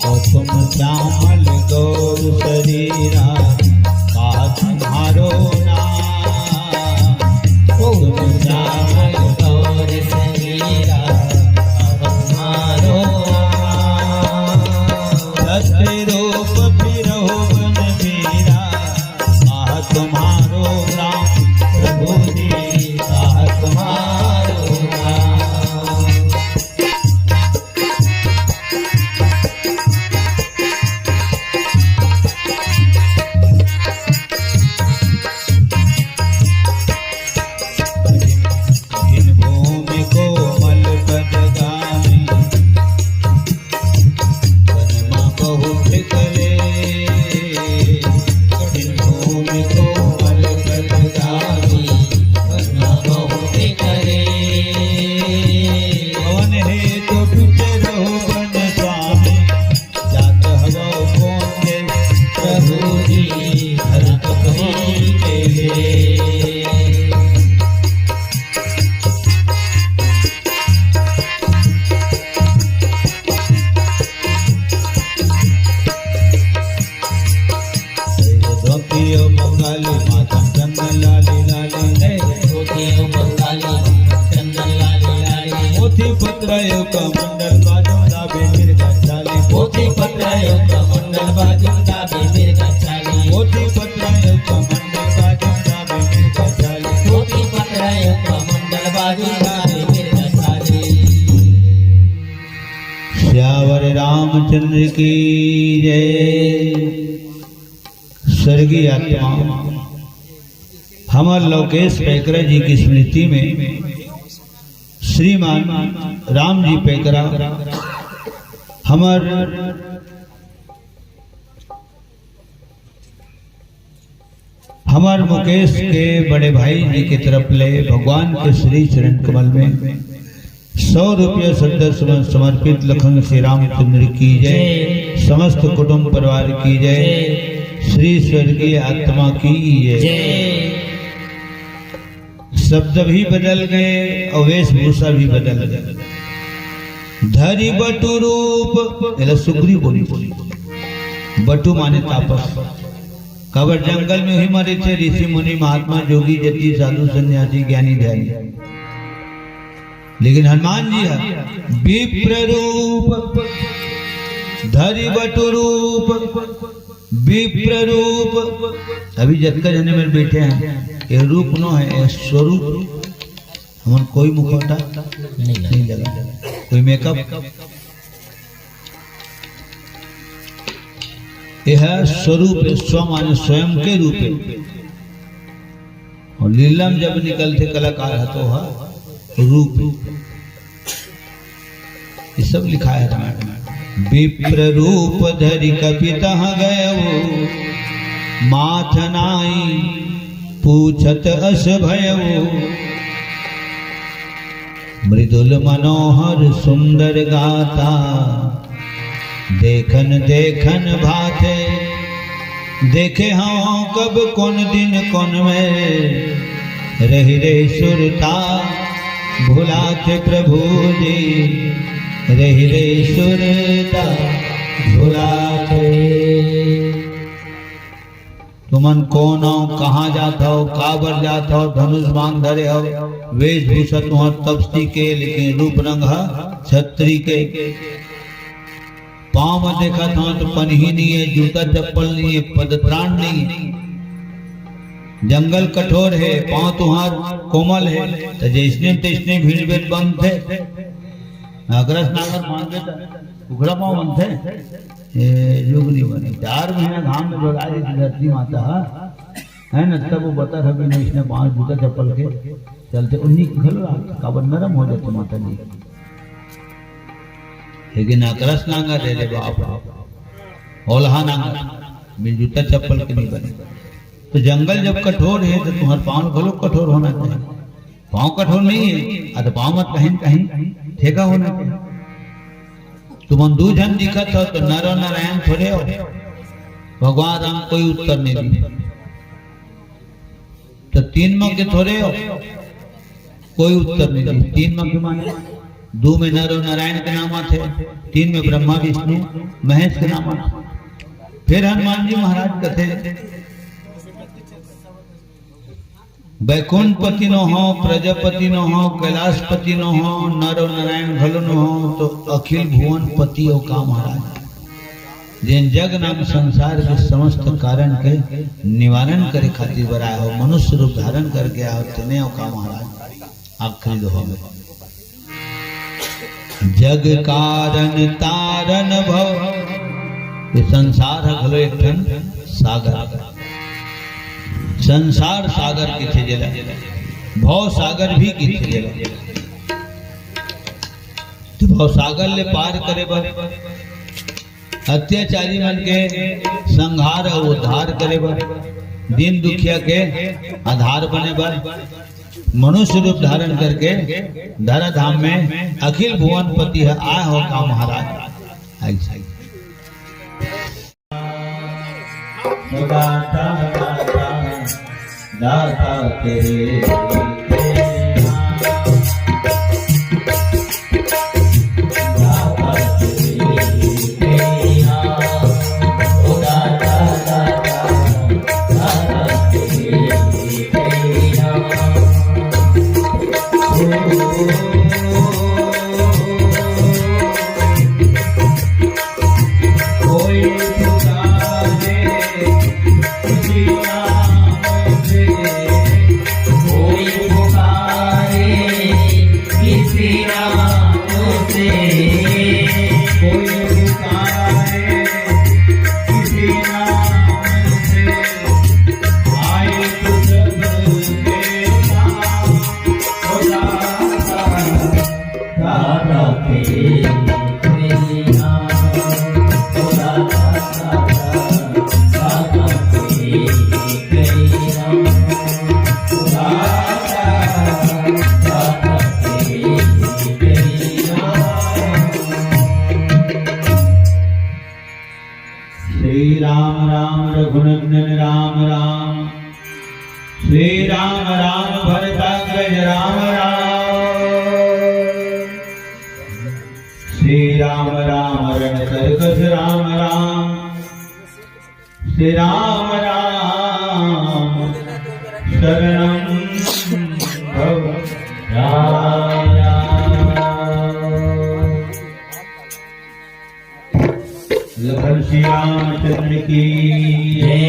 हुकुम श्यामल गौर शरीरा, का तुम्हारो नाम। हुकुम श्यामल गौर शरीरा, का तुम्हारो नाम। सत्य रूप फिरहु बन बीरा, का तुम्हारो नाम। प्रभु जी, का तुम्हारो नाम। कठिन भूमि कोमल पद गामी, वन मा बहुत कले। कठिन भूमि कोमल पद गामी, वन मा बहुत कले। पवन हेतु विचरहु वन स्वामी। पोथी पत्र अउ कमंडल बाजो दाबे मिर्गा चाली। पोथी पत्र अउ कमंडल बाजो दाबे मिर्गा चाली। पोथी पत्र अउ कमंडल बाजो दाबे मिर्गा चाली। पोथी पत्र अउ कमंडल बाजो दाबे मिर्गा चाली। सियावर रामचंद्र की जय। स्वर्गीय आत्मा हमर लोकेश पैकरा जी की स्मृति में श्रीमान राम जी पैकरा हमर हमर मुकेश के बड़े भाई जी के तरफ ले भगवान के श्री चरण कमल में सौ रुपया श्रद्धा सुमन समर्पित लखन श्री रामचंद्र की जय। जय। समस्त कुटुंब परिवार की जय। जय। श्री स्वर्गीय आत्मा की जय। जय। शब्द भी बदल गए और वेशभूषा भी बदल गए। धरि बटु रूप, एला सुग्रीव बोली। बटु माने तापस। काबर जंगल में ही मरे थे ऋषि मुनि महात्मा जोगी जति साधु सन्यासी ज्ञानी ध्यानी। लेकिन हनुमान जी है विप्र रूप धरि बटु रूप, विप्र रूप। अभी जतका जने मेर बैठे हैं, ये रूप नो है, ये स्वरूप। हमन कोई मुखौटा नहीं लगा। नहीं लगा, कोई मेकअप। यह स्वरूप है, स्व माने स्वयं के रूप है। और लीलम जब निकलथे कलाकार ह तो ह रूप। ये सब लिखाय हे रामायण में। विप्र रूप धरि कपि तहाँ गयउ, माथ नाई पूछत अस भयउ। मृदुल मनोहर सुंदर गाथा, देखन देखन भाथे। देखे हौं कब कोन दिन कोन में, रहि रहि सुरता भुलाथे प्रभु जी, रहि रहि सुरता भुलाथे। तुमन कोन हो, कहाँ जात हो, काबर जात हो, धनुष बाण धरे हो, वेशभूषा तुहर तपसी के, लेकिन रूप रंग ह छत्री के। पाँव म देखत हो तो पनही नहीं है, जूता चप्पल नहीं है, पदत्राण नहीं है। जंगल कठोर है, पाँव तुहर कोमल है, तो जैसने तैसने भीड़ बेट बनथे। अकरस नांगर मांगे त उघरा पाँव बनथे। ए, जुग नहीं बने। चार महीना घाम में जोगाए रहिथे धरती माता ह, है न? तब वो बता था बिना इसने पाँव जूता चप्पल के चलथे, उन्हीं के घलो लागथे, काबर नरम हो जाथे माता जी। लेकिन अकरस नांगर रे, रे बाप रे, ओलहा नांगर, बिन जूता चप्पल के नहीं बने। तो जंगल जब कठोर है तो तुहर पाँव घलो कठोर होना चाहिए। पाँव कठोर नहीं है, आ तो पाँव म कहीं न कहीं ठेका होना चाहिए। तुमन दू झन दिखत हो तो नर नारायण थोरे हो, भगवान राम कोई उत्तर नहीं दी। तो तीन म के थोरे हो, कोई उत्तर नहीं दी। तीन म के माने दू में नर नारायण के नाम आथे, तीन में ब्रह्मा विष्णु महेश के नाम आथे। फिर हनुमान जी महाराज कथे, बैकुंठ पति नो हो, प्रजापति नो हो, कैलाशपति नो हो, नर नारायण घलो नो हो, तो अखिल भुवन पति हो का महाराज। जेन जग नाम संसार के समस्त कारण के निवारण करे खातिर बर आए हो, मनुष्य रूप धारण करके आए हो, तेने हो का महाराज। आखिरी दोहा में जग कारण तारण भव। ये संसार ह घलो एक ठन सागर, संसार सागर किथे जेला, भव सागर भी किथे जेला। तो भव सागर ले पार करे बर, अत्याचारी मन के संहार अउ उद्धार करे बर, दीन दुखिया के आधार बने बर, मनुष्य रूप धारण करके धरा धाम में अखिल भुवन पति ह आए हो का महाराज। ऐसा ही। किसी नाम से कोई पुकारे, किसी नाम से आए तो सब देवता हो जाता। दाता तेरी कृपा, ओ दाता, दाता, दाता तेरी कृपा, ओ दाता, दाता तेरी कृपा। श्री राम राम रघुनंदन राम राम। श्री राम राम भरताग्रज राम राम। श्री राम राम रणतर्कस राम राम। श्री राम राम शरणं भव राम राम। लखन श्री रामचंद्र की जय।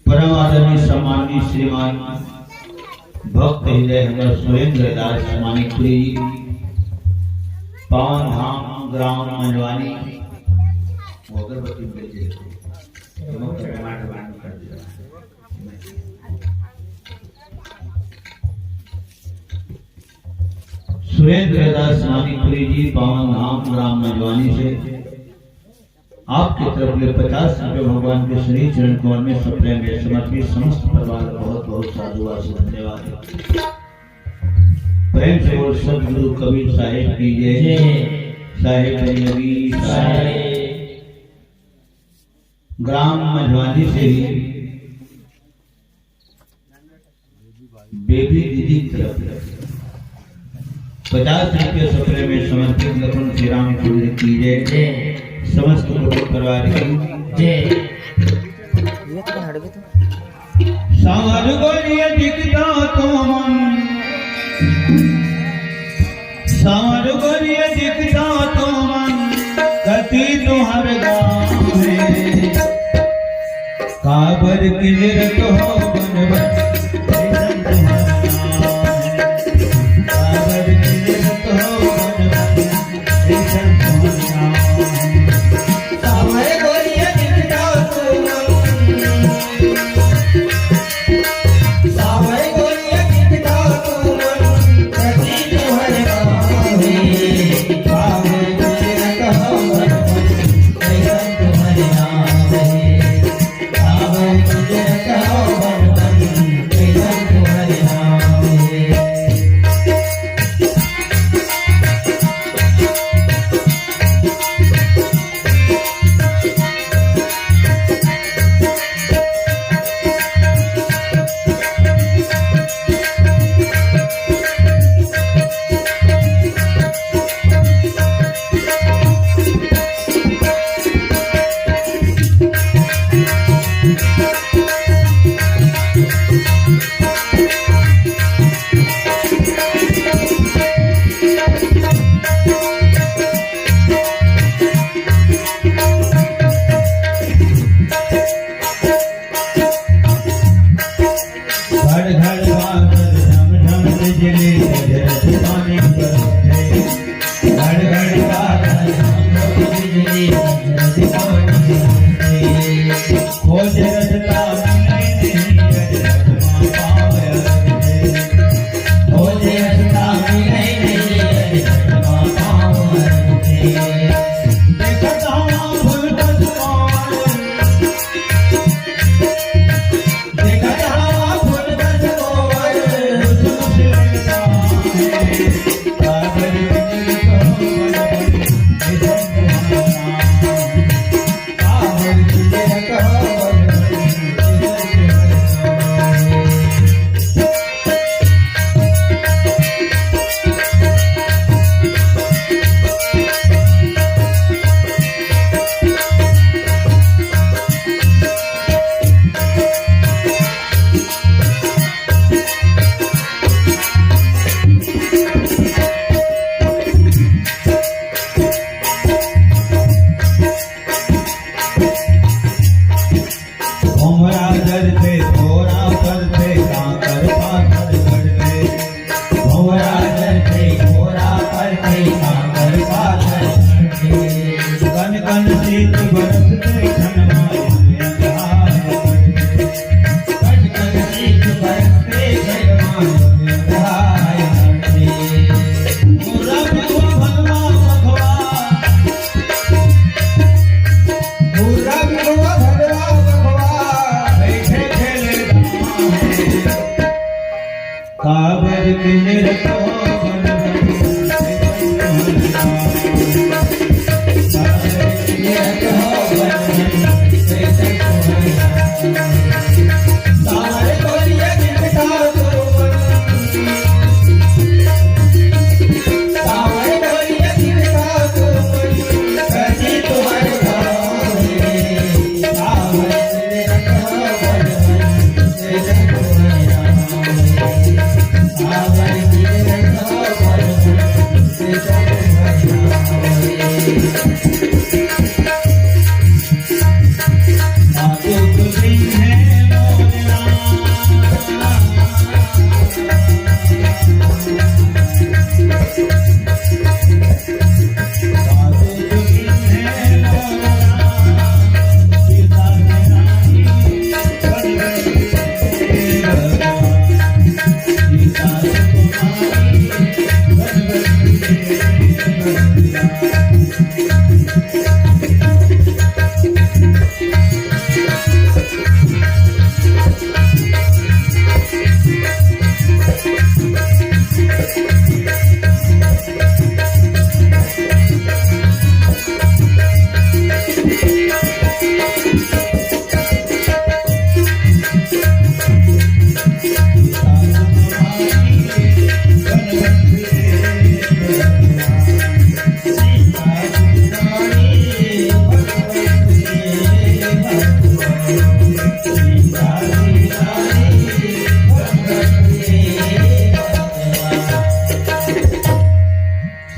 परम आदरणीय सम्माननीय श्रीमान भक्त हृदय हमर सुरेंद्र दास मानिकपुरी जी, पावन धाम ग्राम मंजवानी, वो अगरबत्ती में लेके, वो टमाटर बंद कर दिया। सुरेंद्र दास मानिकपुरी जी, पावन धाम ग्राम मंजवानी से आपके तरफ ले पचास रुपये भगवान के श्री चरण कमल में सप्रेम में समर्पित, समस्त परिवार बहुत बहुत साधुवाद से धन्यवाद। प्रेम से बोल सतगुरु कबीर साहिब की जय। जय। साहिब बंदगी साहिब। ग्राम मंजवानी से ही बेबी दीदी की तरफ पचास रुपये सप्रेम में समर्पित लखन श्री राम की जय। जय। समस्त कुटुंब परिवार की जय। सांवर गोरिया दिखता तो मन, सांवर गोरिया दिखता तो मन, कति तुहर गाँव हे। काबर किंजरत हो बन बन, कइसन तुम्हर नाम हे। काबर किंजरत हो बन बन, कइसन तुम्हर नाम हे। सावरे गोरिया दिखता तुमन, सावरे गोरिया दिखता तुमन, कति तुम्हर नाम हे। काबर किंजरत हो बन बन, कइसन तुम्हर नाम हे। काबर किंजरत हो बन बन,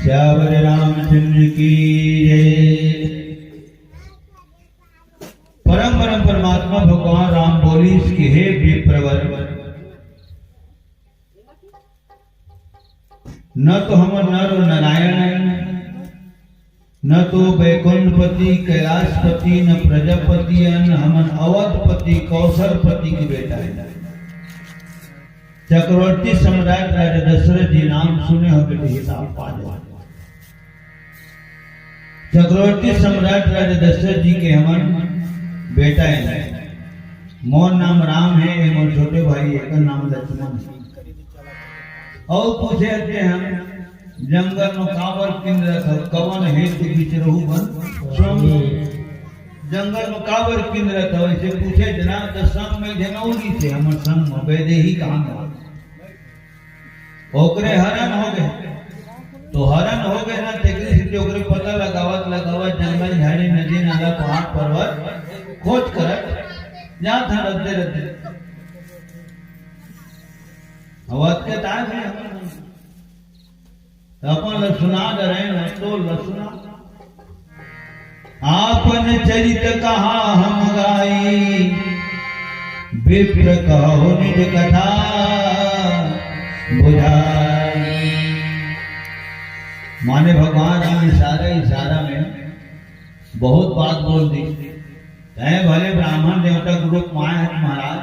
सियावर रामचंद्र की जय। परम परम परमात्मा भगवान राम बोलिस कि हे विप्रवर, न तो हमन नर नारायण, न तो बैकुंठपति, कैलाशपति, न प्रजापति, न हमन अवधपति, कौशलपति के बेटा है। चक्रवर्ती सम्राट राजा दशरथ जी नाम सुने हो बेटे, हिसाब पा जाओ। चक्रवर्ती सम्राट राजा दशरथ जी के हमन बेटा है। मोर नाम राम है, ये मोर छोटे भाई, एकर नाम लक्ष्मण है। अउ पूछे हते हम, जंगल में काबर किंदरत हव, कवन हेतु बिचरहु बन श्रम। जंगल में काबर किंदरत हव, ऐसे पूछे जना, त संग में जनौरी से हमर संग में वैदेही कहाँ गवा। ओकरे हरण हो गए, तो हरण हो गए ना, तेकरे से ओकरे पता लगावत लगावत जंगल, झाड़ी, नदी, नाला, पहाड़, पर्वत खोज करत जात हन रद्दे रद्दे। अब अतके ताय भी हमन त अपन ल सुना डरेन, तो ल सुना। आपन चरित कहा हम गाई, विप्र कहो निज कथा बुझाई। माने भगवान राम इशारा इशारा में बहुत बात बोल दी। तैं भले ब्राह्मण देवता के रूप में आए हस महाराज,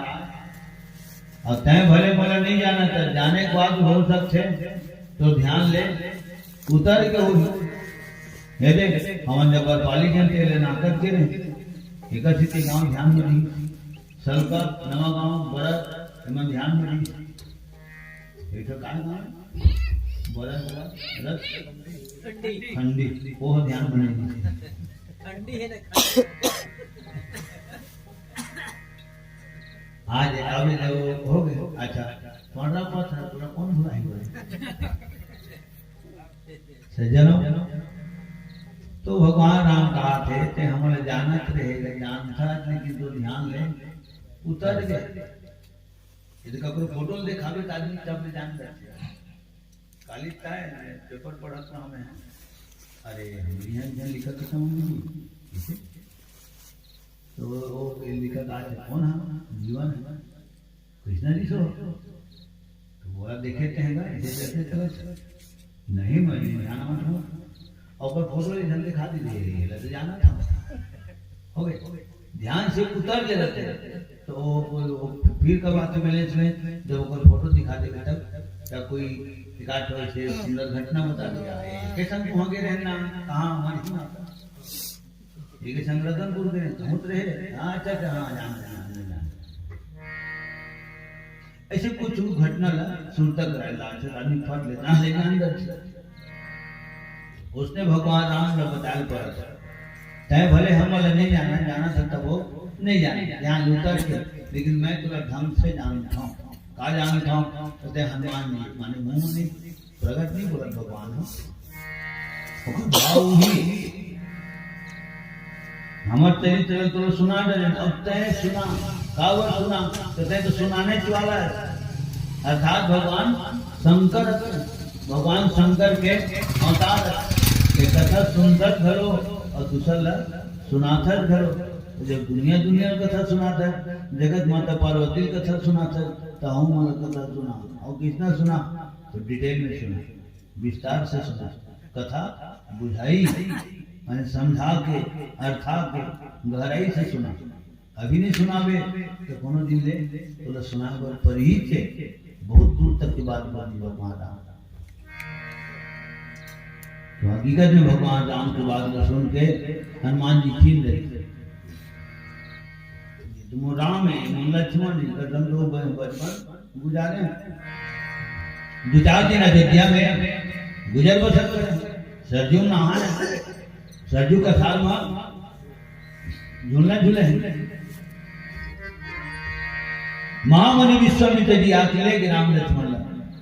अउ तैं भले मोला नहीं जानत हस, जाने के बाद हो सकथे, तो ध्यान ले, उतर के उठ। ये देख, हमन जब बरपाली गन तेले नाकत के रहे, एकर सेती गाँव ध्यान में रही, सलका, नवा गाँव, बरत, एमन ध्यान में रही। एक ठो का गाँव है? बरत, बरत, खंडी। खंडी, वो ध्यान में नहीं। खंडी है ना, खंडी। आज आवे ले वो हो गए। अच्छा, पढ़ना पड़ता है, पूरा कौन भुलाई हुआ है? सज्जनों, तो भगवान राम कहा थे, ते हमन जानत रहे, जानता, लेकिन तो ध्यान ले, उतर गए। यदि ककरो फोटो ल देखाबे, त आदमी तब ले जान जाथे। काली ताय पेपर पढ़त ना हमें, अरे, हम यहाँ जन लिखत खतम हो गई। किसे? तो वो, वो लिखत आज कौन है? जीवन है। कृष्णा जी सो। तो बोला, देखे ते हैं ना, इसे कैसे चला चला? नहीं, मैं नहीं जाना मत हूँ। और पर फोटो ले जल्दी खा दीजिए, ये लग जाना था। हो गए। ध्यान से उतर ले रहते हैं। तो वो, वो, वो फिर कब आते बैलेंस में, जब ओकर फोटो दिखा देगा तब, तब कोई एकाध ठो ऐसे सुंदर घटना बता दिया। "ए, कैसन वहाँ गए रहना, कहाँ हमारे ही माता?" ये के संग रतनपुर के पहुंच रहे। हाँ, अच्छा, अच्छा, हाँ, जान, जान, जान, जान। ऐसे कुछ घटना ला सुनता कराए, लाल से आदमी फट लेता है, लेकिन अंदर से। उसने भगवान राम ला बताए पड़ा था, तय भले हम वाला नहीं जाना, जाना था तब वो नहीं जाना, ध्यान उतर के, लेकिन मैं तुला ढंग से जानता हूँ। का जानता हूँ? तो ते हनुमान जी, माने मुंह नहीं, प्रगट नहीं बोला भगवान हो। ओकर भाव ही। हमर चरित्र तो सुना डरे, अब तय सुना, काबर सुना, तो तय तो सुनाने वाला है। अर्थात भगवान शंकर, भगवान शंकर के अवतार के कथा सुनथस घलो और दूसर ला सुनाथस घलो। तो जब दुनिया दुनिया के कथा सुनाथस, जगत माता पार्वती के कथा सुनाथस, तो हम मन कथा सुना और कितना सुना, तो डिटेल में सुना। विस्तार से सुना, कथा बुझाई, माने समझा के, अर्था के, गहराई से सुना। अभी नहीं सुनाबे तो कोनो दिन ले तोला सुनाए बर परही के। बहुत दूर तक की बात बनी भगवान राम। तो हकीकत में भगवान राम की बात को सुन के हनुमान जी चिन्ह रहे। तुम राम है, तुम लक्ष्मण है, कदम दो बचपन गुजारे। दो चार दिन अयोध्या में गुजर बसर करे। सरजू नहाए, सरजू का साल में झूलना झूले हैं। महामुनि विश्वामित्र जी आके ले गए राम लक्ष्मण ला।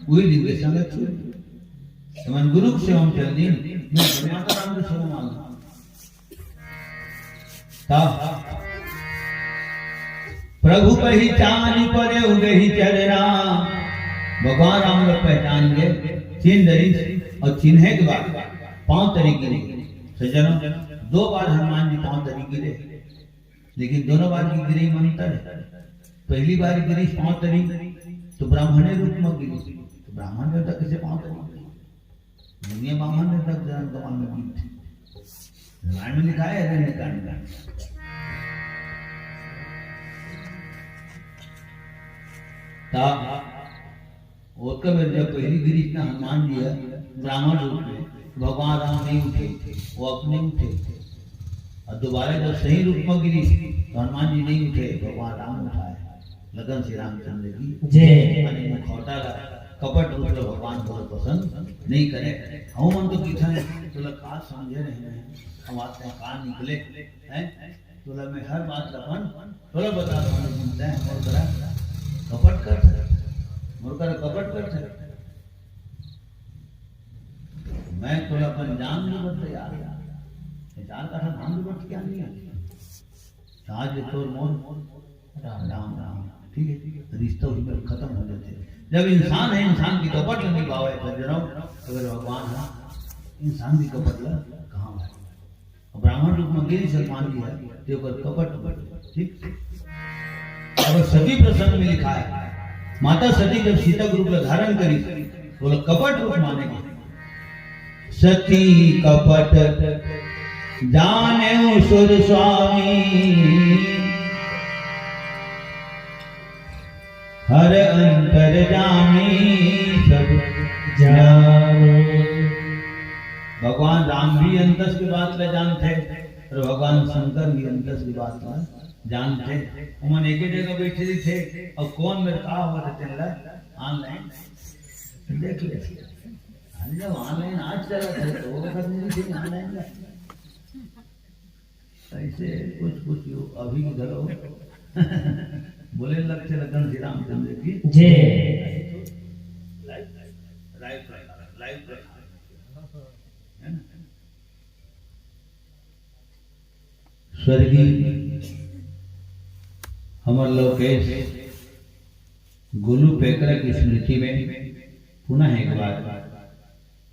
वही दिन के संगत छूट। तमन गुरु के सेवा में चल दिन, मैं परमात्मा राम के सेवा मान। तब प्रभु पहचान परे उगही चरना। भगवान राम लोग पहचान गए, चिन्ह दरिस और चिन्हे के बाद पांव तरी गिरे। सज्जनों, दो बार हनुमान जी पांव तरी गिरे, लेकिन दोनों बार की गिरे में अंतर है। पहली बार गिरीस पांव तरी तो ब्राह्मणे रूप में गिरीस, तो ब्राह्मण देवता कैसे पांव तरी गिरे? दुनिया ब्राह्मण देवता के जन्म कमल में गिरे। रामायण में लिखा है, अरण्य कांड में। ता ओतका बेर जब पहली गिरीस ना हनुमान जी है ब्राह्मण रूप में, तो भगवान राम नहीं उठे, वो अपने उठे। और दोबारा जब सही रूप में गिरीस, तो हनुमान जी नहीं उठे, भगवान राम उठाए। लगन श्री रामचंद्र की जय। माने मुखौटा ला, कपट रूप ला भगवान बहुत पसंद नहीं करे। हम मन तो किथा है, तो ला का समझे रहे हैं, हम आते हैं का निकले हैं, तोला मैं हर बात ला अपन तोला बता दूंगा, लेकिन तैं मोर करा कपट करथे, मोर करा कपट करथे। मैं तोला अपन जान दे बर तैयार हंव। ये चार काठा धान दे बर तैयार नहीं है। आज ये तोर मोर राम राम, ठीक है, रिश्ता उही में खत्म हो जाथे। जब इंसान है, इंसान की कपट नहीं पावे, तो जन्म अगर भगवान है, इंसान की कपट ला कहाँ भाई? ब्राह्मण रूप में गिरीस हनुमान जी है, ते ओकर कपट रूप, ठीक? अब सती प्रसंग में लिखा है, माता सती जब सीता के रूप ला धारण करी, तो ओला कपट रूप माने गे। सती कपट जानेउ सुर स्वामी, हर अंतर जामी सब जाने। भगवान राम भी अंतस के बात ला जानथे और भगवान शंकर भी अंतस के बात ला जानथे। ओमन एके जगह बैठे रहिथे और कौन मेर का होवत हे तेन ला online देख ले। अरे जब online आज चलत हे तो वो वक्त नहीं थी online में। ऐसे कुछ कुछ यो अभी घलो बोले लगथे लगन श्री रामचंद्र की जय। Live, live प्रसारण, live प्रसारण। है ना? स्वर्गीय हमर लोकेश गोलू पैकरा की स्मृति में पुनः एक बार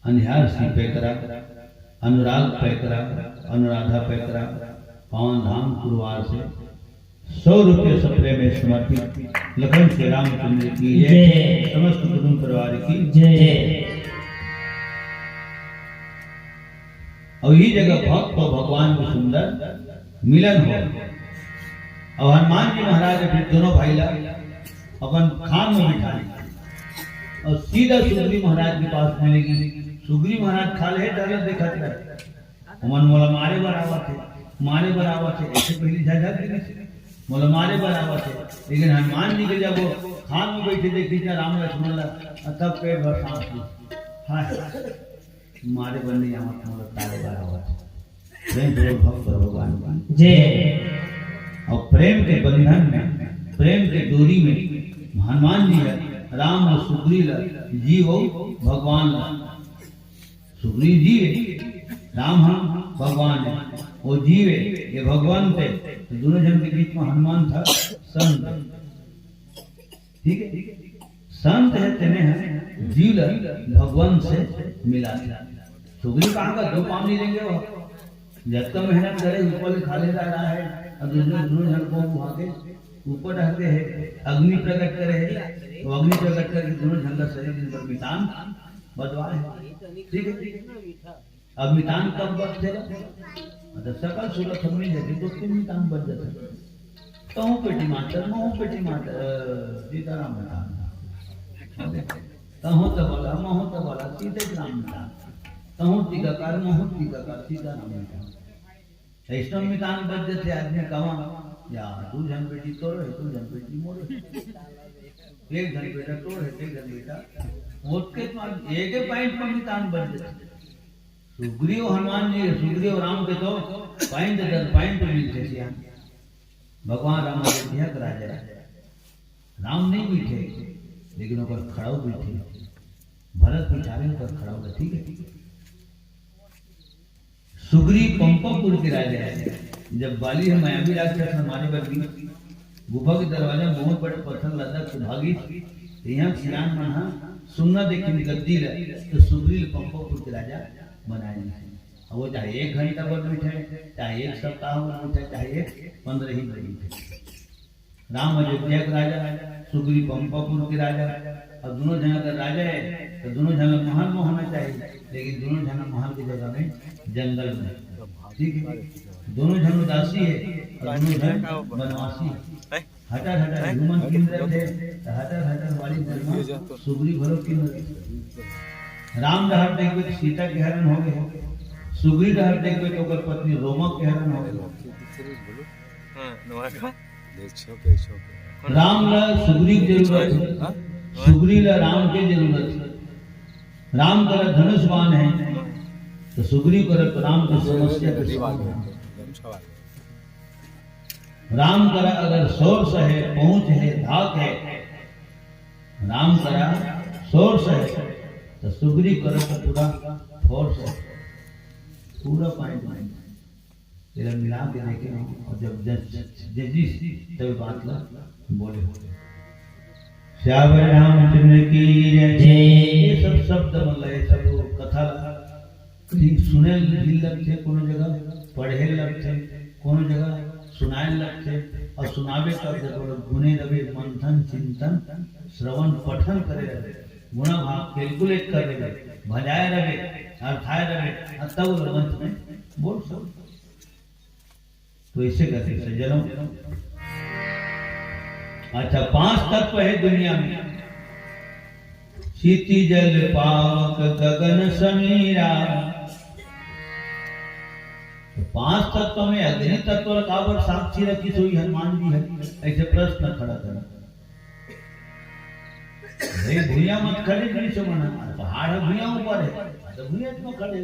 अंधियार सिंह पैकरा, अनुराग पैकरा, अनुराधा पैकरा, पावन धाम कुरवार से सौ रुपये सप्रेम में समर्पित। लखन श्री रामचंद्र की जय। जय। समस्त कुटुंब परिवार की जय। और यही जगह भक्त और भगवान के सुंदर मिलन हो। और हनुमान जी महाराज अपने दोनों भाई ला अपन खान में बिठा ली और सीधा सुग्रीव महाराज के पास मिलेगी। सुग्रीव महाराज खा ले डर देखत रहे, ओमन मोला मारे बर आवत हे, मारे बर आवत हे, ऐसे पहली झझक गिरी, मोला मारे बर आवत हे। लेकिन हनुमान जी के जब वो खान में बैठे देखिस ना राम लक्ष्मण ला, तब पेट भर सांस ली। हाय, मारे बर नहीं आवत, मोला तारे बर आवत हे। प्रेम से बोल भक्त भगवान की जय। और प्रेम के बंधन में, प्रेम के डोरी में हनुमान जी है, राम और सुग्रीव ला, जीव और भगवान ला। सुग्रीव जीव हे, राम ह भगवान हे, वो जीव हे, ये भगवंत हे। तो दोनों झन के बीच में हनुमान था संत, ठीक है? संत हे तेने ह जीव ल भगवंत से मिला दिया। सुग्रीव कहाँ का दो पाँव नहीं लेंगे वो, जतका मेहनत करे ऊपर ले खा ले जा रहा है, और दूसरे दोनों झन को वहाँ के ऊपर रख दे है, अग्नि प्रकट करे है, वो अग्नि प्रकट करके दोनों झन का शरीर दिन पर मितान बदवा है, ठीक है? अब मितान कब बचथे? मतलब सकल सूरत हमनी जैसे दो तीन मितान बच जाथे। तहूँ पेटी मातर, महूँ पेटी मातर, अ, सीताराम मितान। तहूँ तबला, महूँ तबला, सीते राम मितान। तहूँ टीकाकार, महूँ टीकाकार, सीताराम मितान। अइसनो मितान बच जाथे आदमी कमा, या दू झन बेटी तोर हे, दू झन बेटी मोर हे। एक झन बेटा तोर हे, एक झन बेटा। ओतके तो एक ही point पर मितान बच जाथे। सुग्रीव हनुमान जी, सुग्रीव राम के तो point दर point मिलथे सियान। भगवान राम अयोध्या के राजा हे। राम नहीं बैठे, लेकिन ओकर खड़ाऊ बैठे। भरत बिठारे ओकर खड़ाऊ ला, ठीक है? सुग्रीव पंपापुर के राजा हे। जब बाली ह मायावी राक्षस ला मारे बर गिस, गुफा के दरवाजा में बहुत बड़े पत्थर लदक के भागिस, तो यहाँ सियान मन ह सुन्ना देखे गद्दी ला, तो सुग्रीव पंपापुर के राजा बनाए रहिस। अब वो चाहे एक घंटा बर बैठे, चाहे एक सप्ताह बर बैठे, चाहे एक पंद्रह ही बर बैठे। राम अयोध्या के राजा, सुग्रीव पंपापुर के राजा। अब दोनों झन अगर राजा हे, तो दोनों झन ला महल में होना चाहिए, लेकिन दोनों झन महल की जगह में जंगल में, ठीक है, दोनों झन उदासी है और दोनों झन बनवासी है। हटर हटर हुमन किन रहे थे, तो हटर हटर वाली जगह सुग्रीव घलो किन रहे थे। राम डहर देखबे तो सीता के हरण हो गए, सुग्रीव डहर देखबे तो ओकर पत्नी रोमा के हरण हो गए। हाँ, नवा का? देख, छोके, छोके। राम ला सुग्रीव जरूरत है, हाँ? सुग्रीव ला राम के जरूरत है। राम करा धनुष बाण है, तो सुग्रीव करा तो राम के समस्या के समाधान है। राम करा अगर सोर्स है, पहुंच है, धाक है, राम करा सोर्स है, तो सुग्रीव करा तो पूरा फोर्स है, पूरा पॉइंट पॉइंट। तेरा मिला के देखे हो, और जब जज जजिस तब बात ला बोले हो। सियावर रामचंद्र की जय। जय। ये सब शब्द मन ला, ये सब कथा ला कहीं सुने भी लगथे, कोनो जगह पढ़े लगथे, कोनो जगह सुनाए लगथे, और सुनावे तब जब गुने रवे, मंथन, चिंतन, श्रवण, पठन करे रवे, गुणा भाव कैलकुलेट करे रवे, भजाए रवे, अर्थाए रवे, और तब वो मंच में बोल सकते। तो इसे कहते हैं सज्जनों। अच्छा, पांच तत्व है दुनिया में, क्षिति जल पावक गगन समीरा। तो पांच तत्व में अग्नि तत्व ला काबर साक्षी रखिस होही हनुमान जी हे, ऐसे प्रश्न खड़ा करा। भाई, भुइयां मत खड़े, नीचे मना, पहाड़ हे, भुइयां ऊपर है, तो भुइयां में खड़े।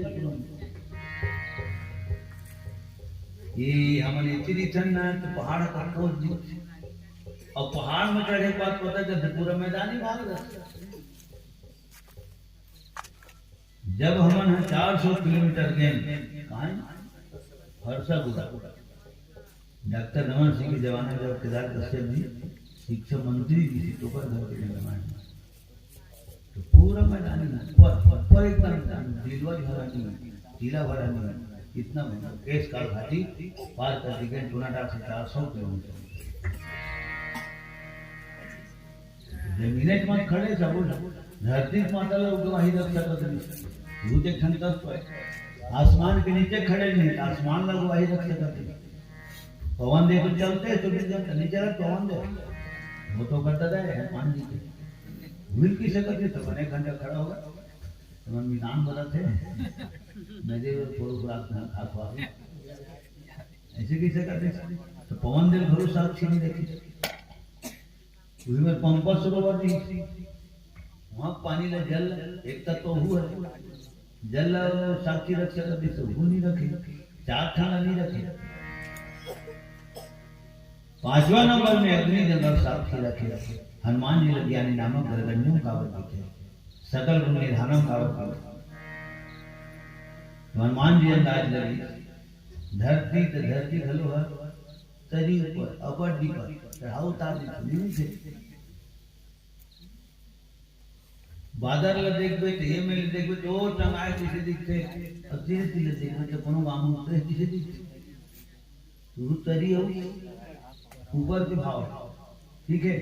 ये हमन इतनी ठंड ना, तो पहाड़ का खोज दी। और पहाड़ में चढ़े के बाद पता चलता पूरा मैदान ही भाग जाता। जब हमन ह चार सौ किलोमीटर गेन, कहाँ? फरसा गुड़ा। डॉक्टर रमन सिंह के जमाना में जब केदार कश्यप जी शिक्षा मंत्री जी थे, तो ओकर घर के जमाना में। तो पूरा मैदान में ऊपर, ऊपर एकदम दिलवा भरा नहीं, टीला भरा नहीं, इतना भयंकर। केश काल घाटी पार कर दी गई, टोनाटाप से चार सौ किलोमीटर। जमीन मत खड़े सब, धरती माता ला गवाही रख सकत नहीं। भूत एक ठन तत्व है। आसमान के नीचे खड़े नहीं, आसमान ला गवाही रख सकत नहीं। पवन देव चलते चौबीस घंटा नीचे रख पवन देव। वो तो करता जाए हनुमान जी के। मिल की सकत नहीं, तो एक घंटा खड़ा होगा। तो मन मिजान बदलते हैं। नजर और थोड़ा थोड़ा अपना खा खा। ऐसे कैसे करते? तो पवन देव भरोसा अच्छी नहीं रखी। उही में पंपा सरोवर जी, वहाँ पानी ला जल, एक तत्व हू है, जल ला साक्षी रख सकत, जैसे हू नहीं रखे, चार ठाना नहीं रखे। पांचवा नंबर में अग्नि जंगल साक्षी रखे, हनुमान जी ला ज्ञानी नामक गरगंजम काबर कथे, सकल गुण निधानम काबर कथे। तो हनुमान जी अंदाज लगी, धरती तो धरती घलो है, तरी ऊपर, अपर डीपर, चढ़ाव उतार भी थोड़ी थे। बादर ला देखबे, तो ये मेले देखबे, तो टंगाए जैसे दिखते, और धीरे धीरे देखबे, तो कोनो गाँव में उतरे जैसे दिखते। तो तरी हो, ऊपर के भाव, ठीक है?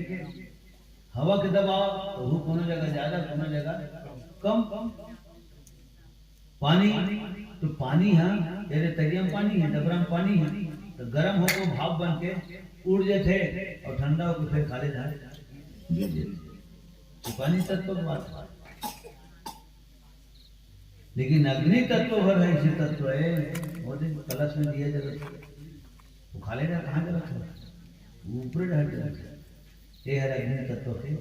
हवा के दबाव, तो वो कोनो जगह ज्यादा, कोनो जगह कम। पानी, तो पानी ह, तेरे तरिया में पानी है, डबरा में पानी है, तो गरम होके भाप बन के उड़ जाते और ठंडा होके फिर खाले जा गिर जाते। तो पानी तत्व की बात है। लेकिन अग्नि तत्व भर है, ऐसे तत्व है, वो दिन कलश में दिया जगत, वो खाले जा कहाँ जगत है, वो ऊपर हट जाता है। ये है अग्नि तत्व के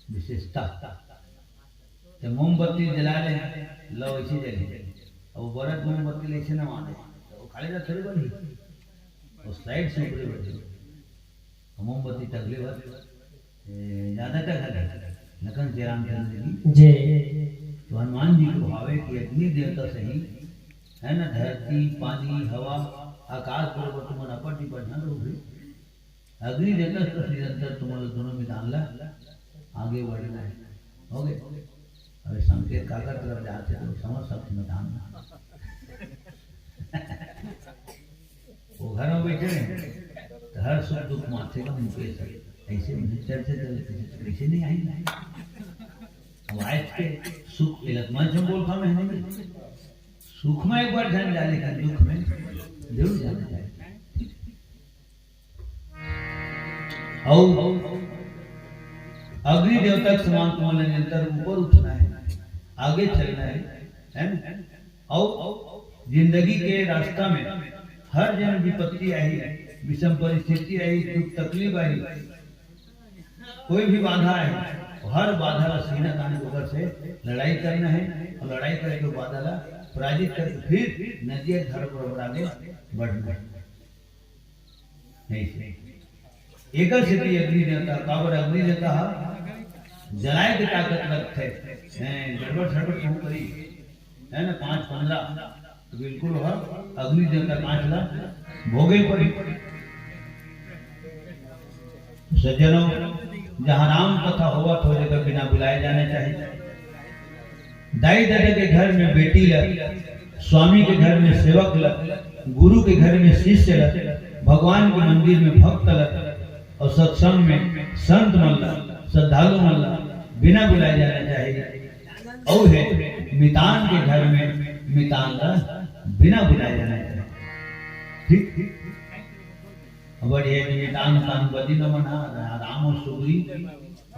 विशेषता। तो मोमबत्ती जला ले, लो इसी जगह। अब वो बरत मोमबत्ती ले इसे नवा दे, तो वो खाली रख थोड़ी बनी, वो स्लाइड से ऊपर बढ़ जाए। तो मोमबत्ती टगले भर, ए, ज्यादा टगले, लखन जयराम चंद्र जी। जय। तो हनुमान जी को भावे कि अग्नि देवता सही, है ना, धरती, पानी, हवा, आकाश बरोबर तुमन अपन भी बढ़िया रहो भाई। अग्नि देवता से निरंतर तुमन दोनों में दान ला आगे बढ़ना है। हो गए? अबे संकेत काकर तरफ जाथे तो समझ सकथे मितान। वो घर में बैठे रहे, तो हर सुख दुख माथे का मुकेश है। ऐसे उन्हें चर्चा चल रही थी, कैसे नहीं आई? अब आज के सुख के लग मंच में बोल पावे हैं नहीं। सुख में एक बार जान जाने का, दुख में जरूर जाना चाहिए। और अग्नि देवता के समान तुम्हारे निरंतर ऊपर उठना है, आगे चलना है, है ना? और जिंदगी के रास्ता में हर जन विपत्ति आई, विषम परिस्थिति आई, दुख तकलीफ आई, कोई भी बाधा आए, हर बाधा ला सीना तान के ऊपर से लड़ाई करना है और लड़ाई करके वो बाधा ला पराजित करके फिर नदिया घर पर आगे बढ़ना है। नहीं से एकर सेती अग्नि देवता, काबर अग्नि देवता ह जलाए के ताकत रखथे। हैं, गड़बड़ सड़बड़ कहूँ करी, है ना, पाँच पंद्रह, तो बिल्कुल वह अग्नि देवता पाँच ला भोगे पड़ी। तो सज्जनों, जहाँ राम कथा होवत हो, जगह बिना बुलाए जाने चाहिए। दाई ददा के घर में बेटी ला, स्वामी के घर में सेवक ला, गुरु के घर में शिष्य ला, भगवान के मंदिर में भक्त ला, और सत्संग में संत मन ला, श्रद्धालु मन ला बिना बुलाए जाना चाहिए। और है मितान के घर में मितान ला बिना बुलाए जाना चाहिए। ठीक, ठीक। अब ये मितान तान बदी न मना, राम और सुग्रीव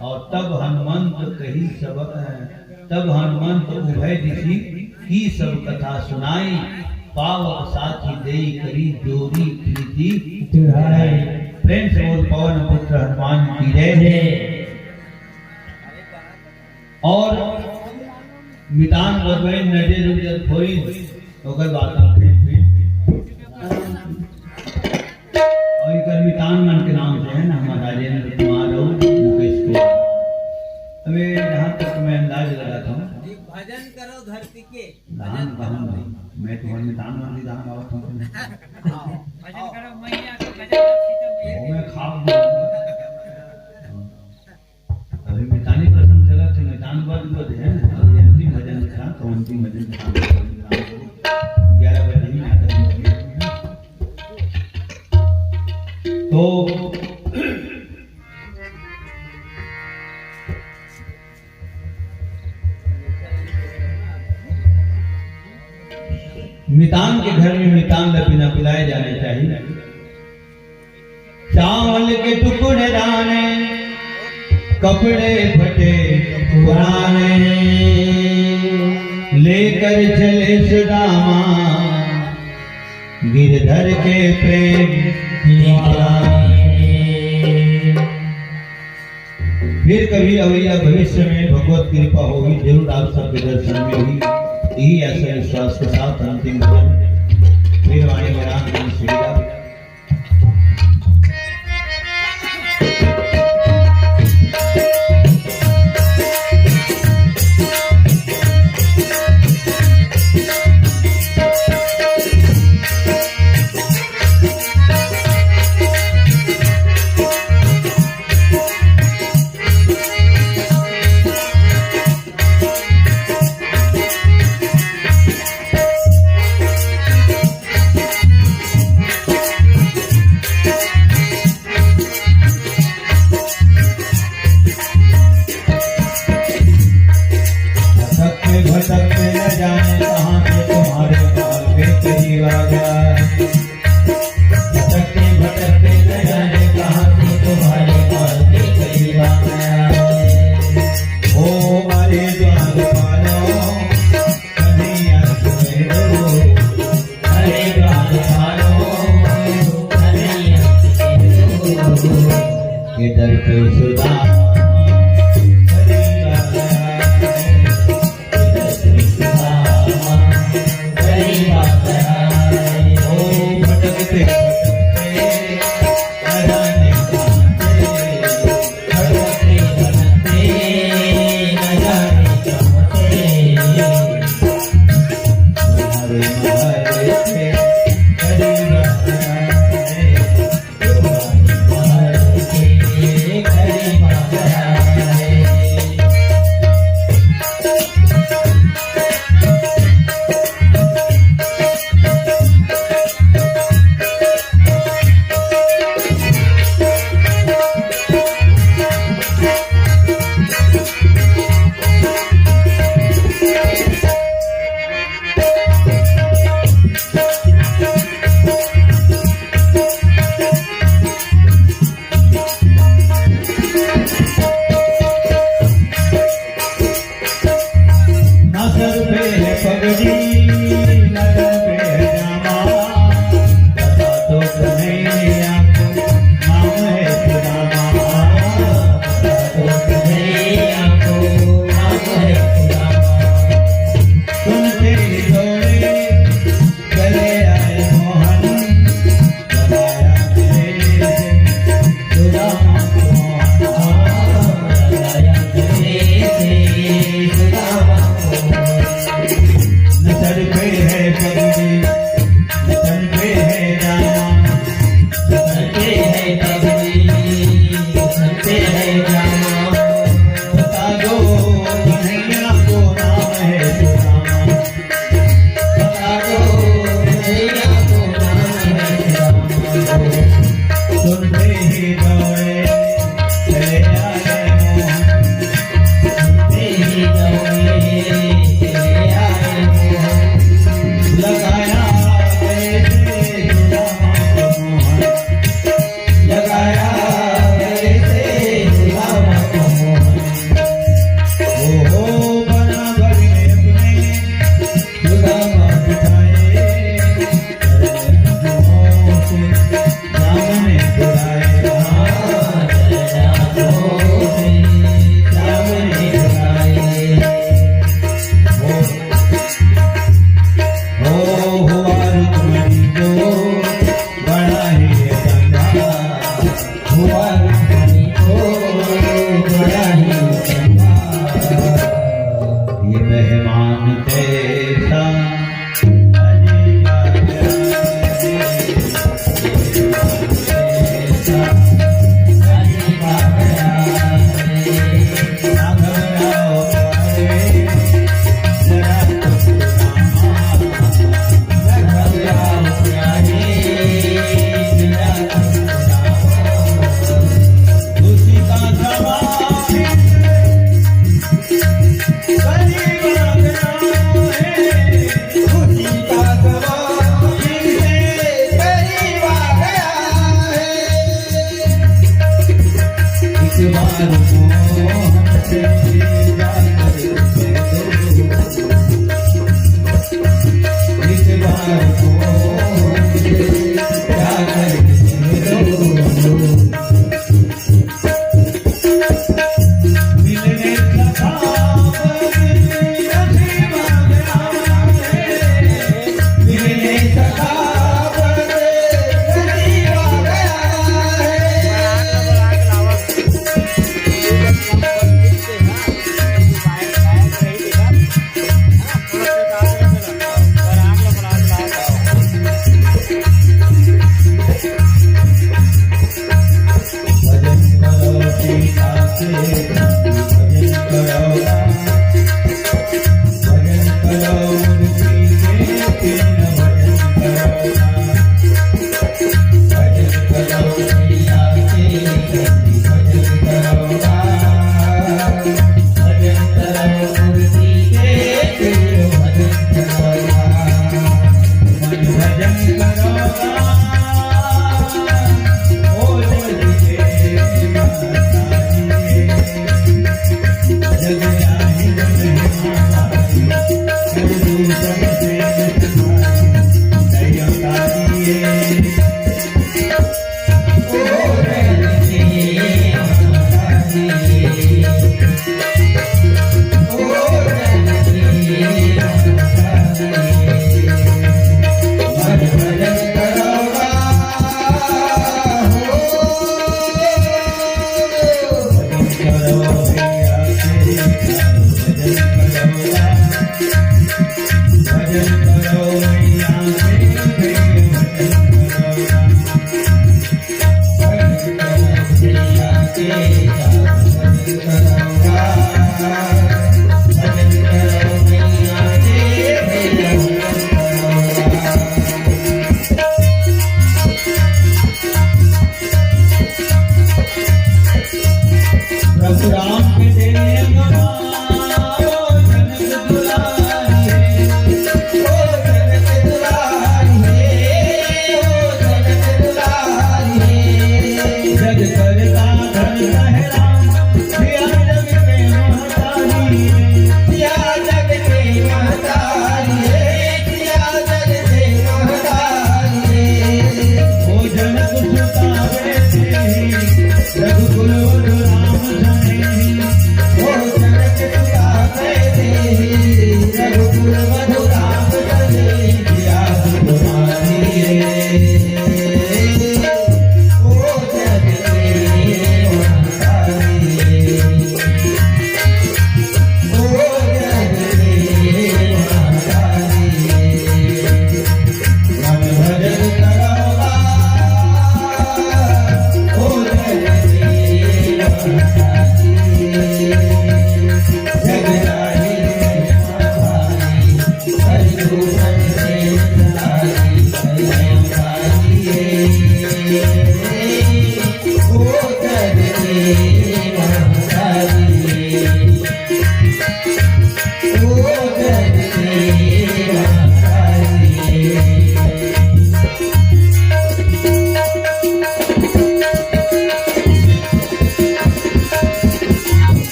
और तब हनुमंत कही सब, तब हनुमंत उभय दिशि की सब कथा सुनाई। पावक साथी देई करी जोरी प्रीति चढ़ाई। प्रेम से बोल पवन पुत्र हनुमान की जय। जय। और मितान बदवाइन नजे रुजल फोइन, ओकर बाद हम फिर, फिर। और इकर मितान मन के नाम से है ना, हमारा राजेंद्र कुमार और मुकेश कुमार। अबे, जहाँ तक मैं अंदाज लगाता हूँ, भजन करो धरती के। गान, गान नहीं, मैं तुम्हारे मितान मन के गान गावत हूँ। भजन करो मैया के, भजन करो सीता मैया के। वो मैं खाब दूँ। अभी मितानी प्रसंग चला थे, मितान बद बद है ना, अभी अंतिम भजन था, तो अंतिम भजन था, ग्यारह बजे ही नाटक में। तो मितान के घर में मितान ला बिना बुलाए जाने चाहिए। चावल के टुकड़े दाने, कपड़े फटे पुराने, लेकर चले सुदामा गिरधर के प्रेम निशाने। फिर कभी अवैया भविष्य में भगवत कृपा होगी, जरूर आप सबके दर्शन में हुई। यही ऐसे विश्वास के साथ अंतिम भजन फिर वाणी में राम धन श्री राम। भटकते भटकते न जाने कहाँ से तुम्हारे पास फिर करीब आ गया है। भटकते भटकते न जाने कहाँ से तुम्हारे पास फिर करीब आ गया है। ओ अरे द्वारपालो, कन्हैया तुम्हें दो। अरे द्वारपालो, कन्हैया तुम्हें दो। इधर पे सुदामा, है पगड़ी, तन पे है दाना, तन पे है पगड़ी, तन पे है दाना। बता दो कन्हैया को नाम है सुदामा। बता दो कन्हैया को नाम है सुदामा। सुनते ही दौड़े चले आए मोहन।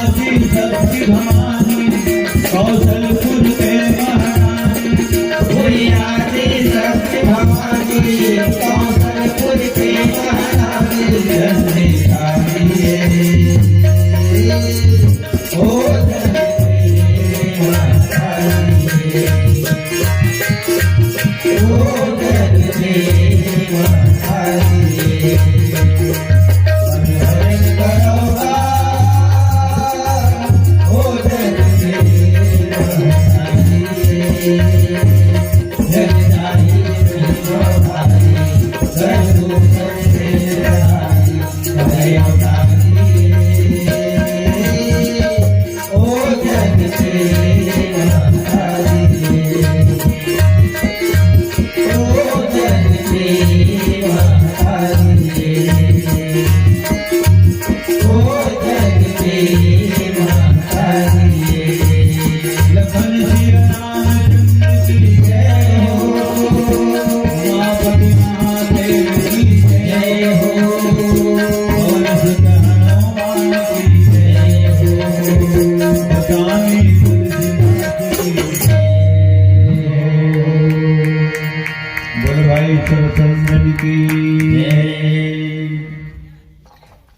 शक्ति भवानी कौशलपुर के महारानी। भैया जी शक्ति भवानी कौशलपुर के महारानी। जय जयकारी। ओ जय माता दी।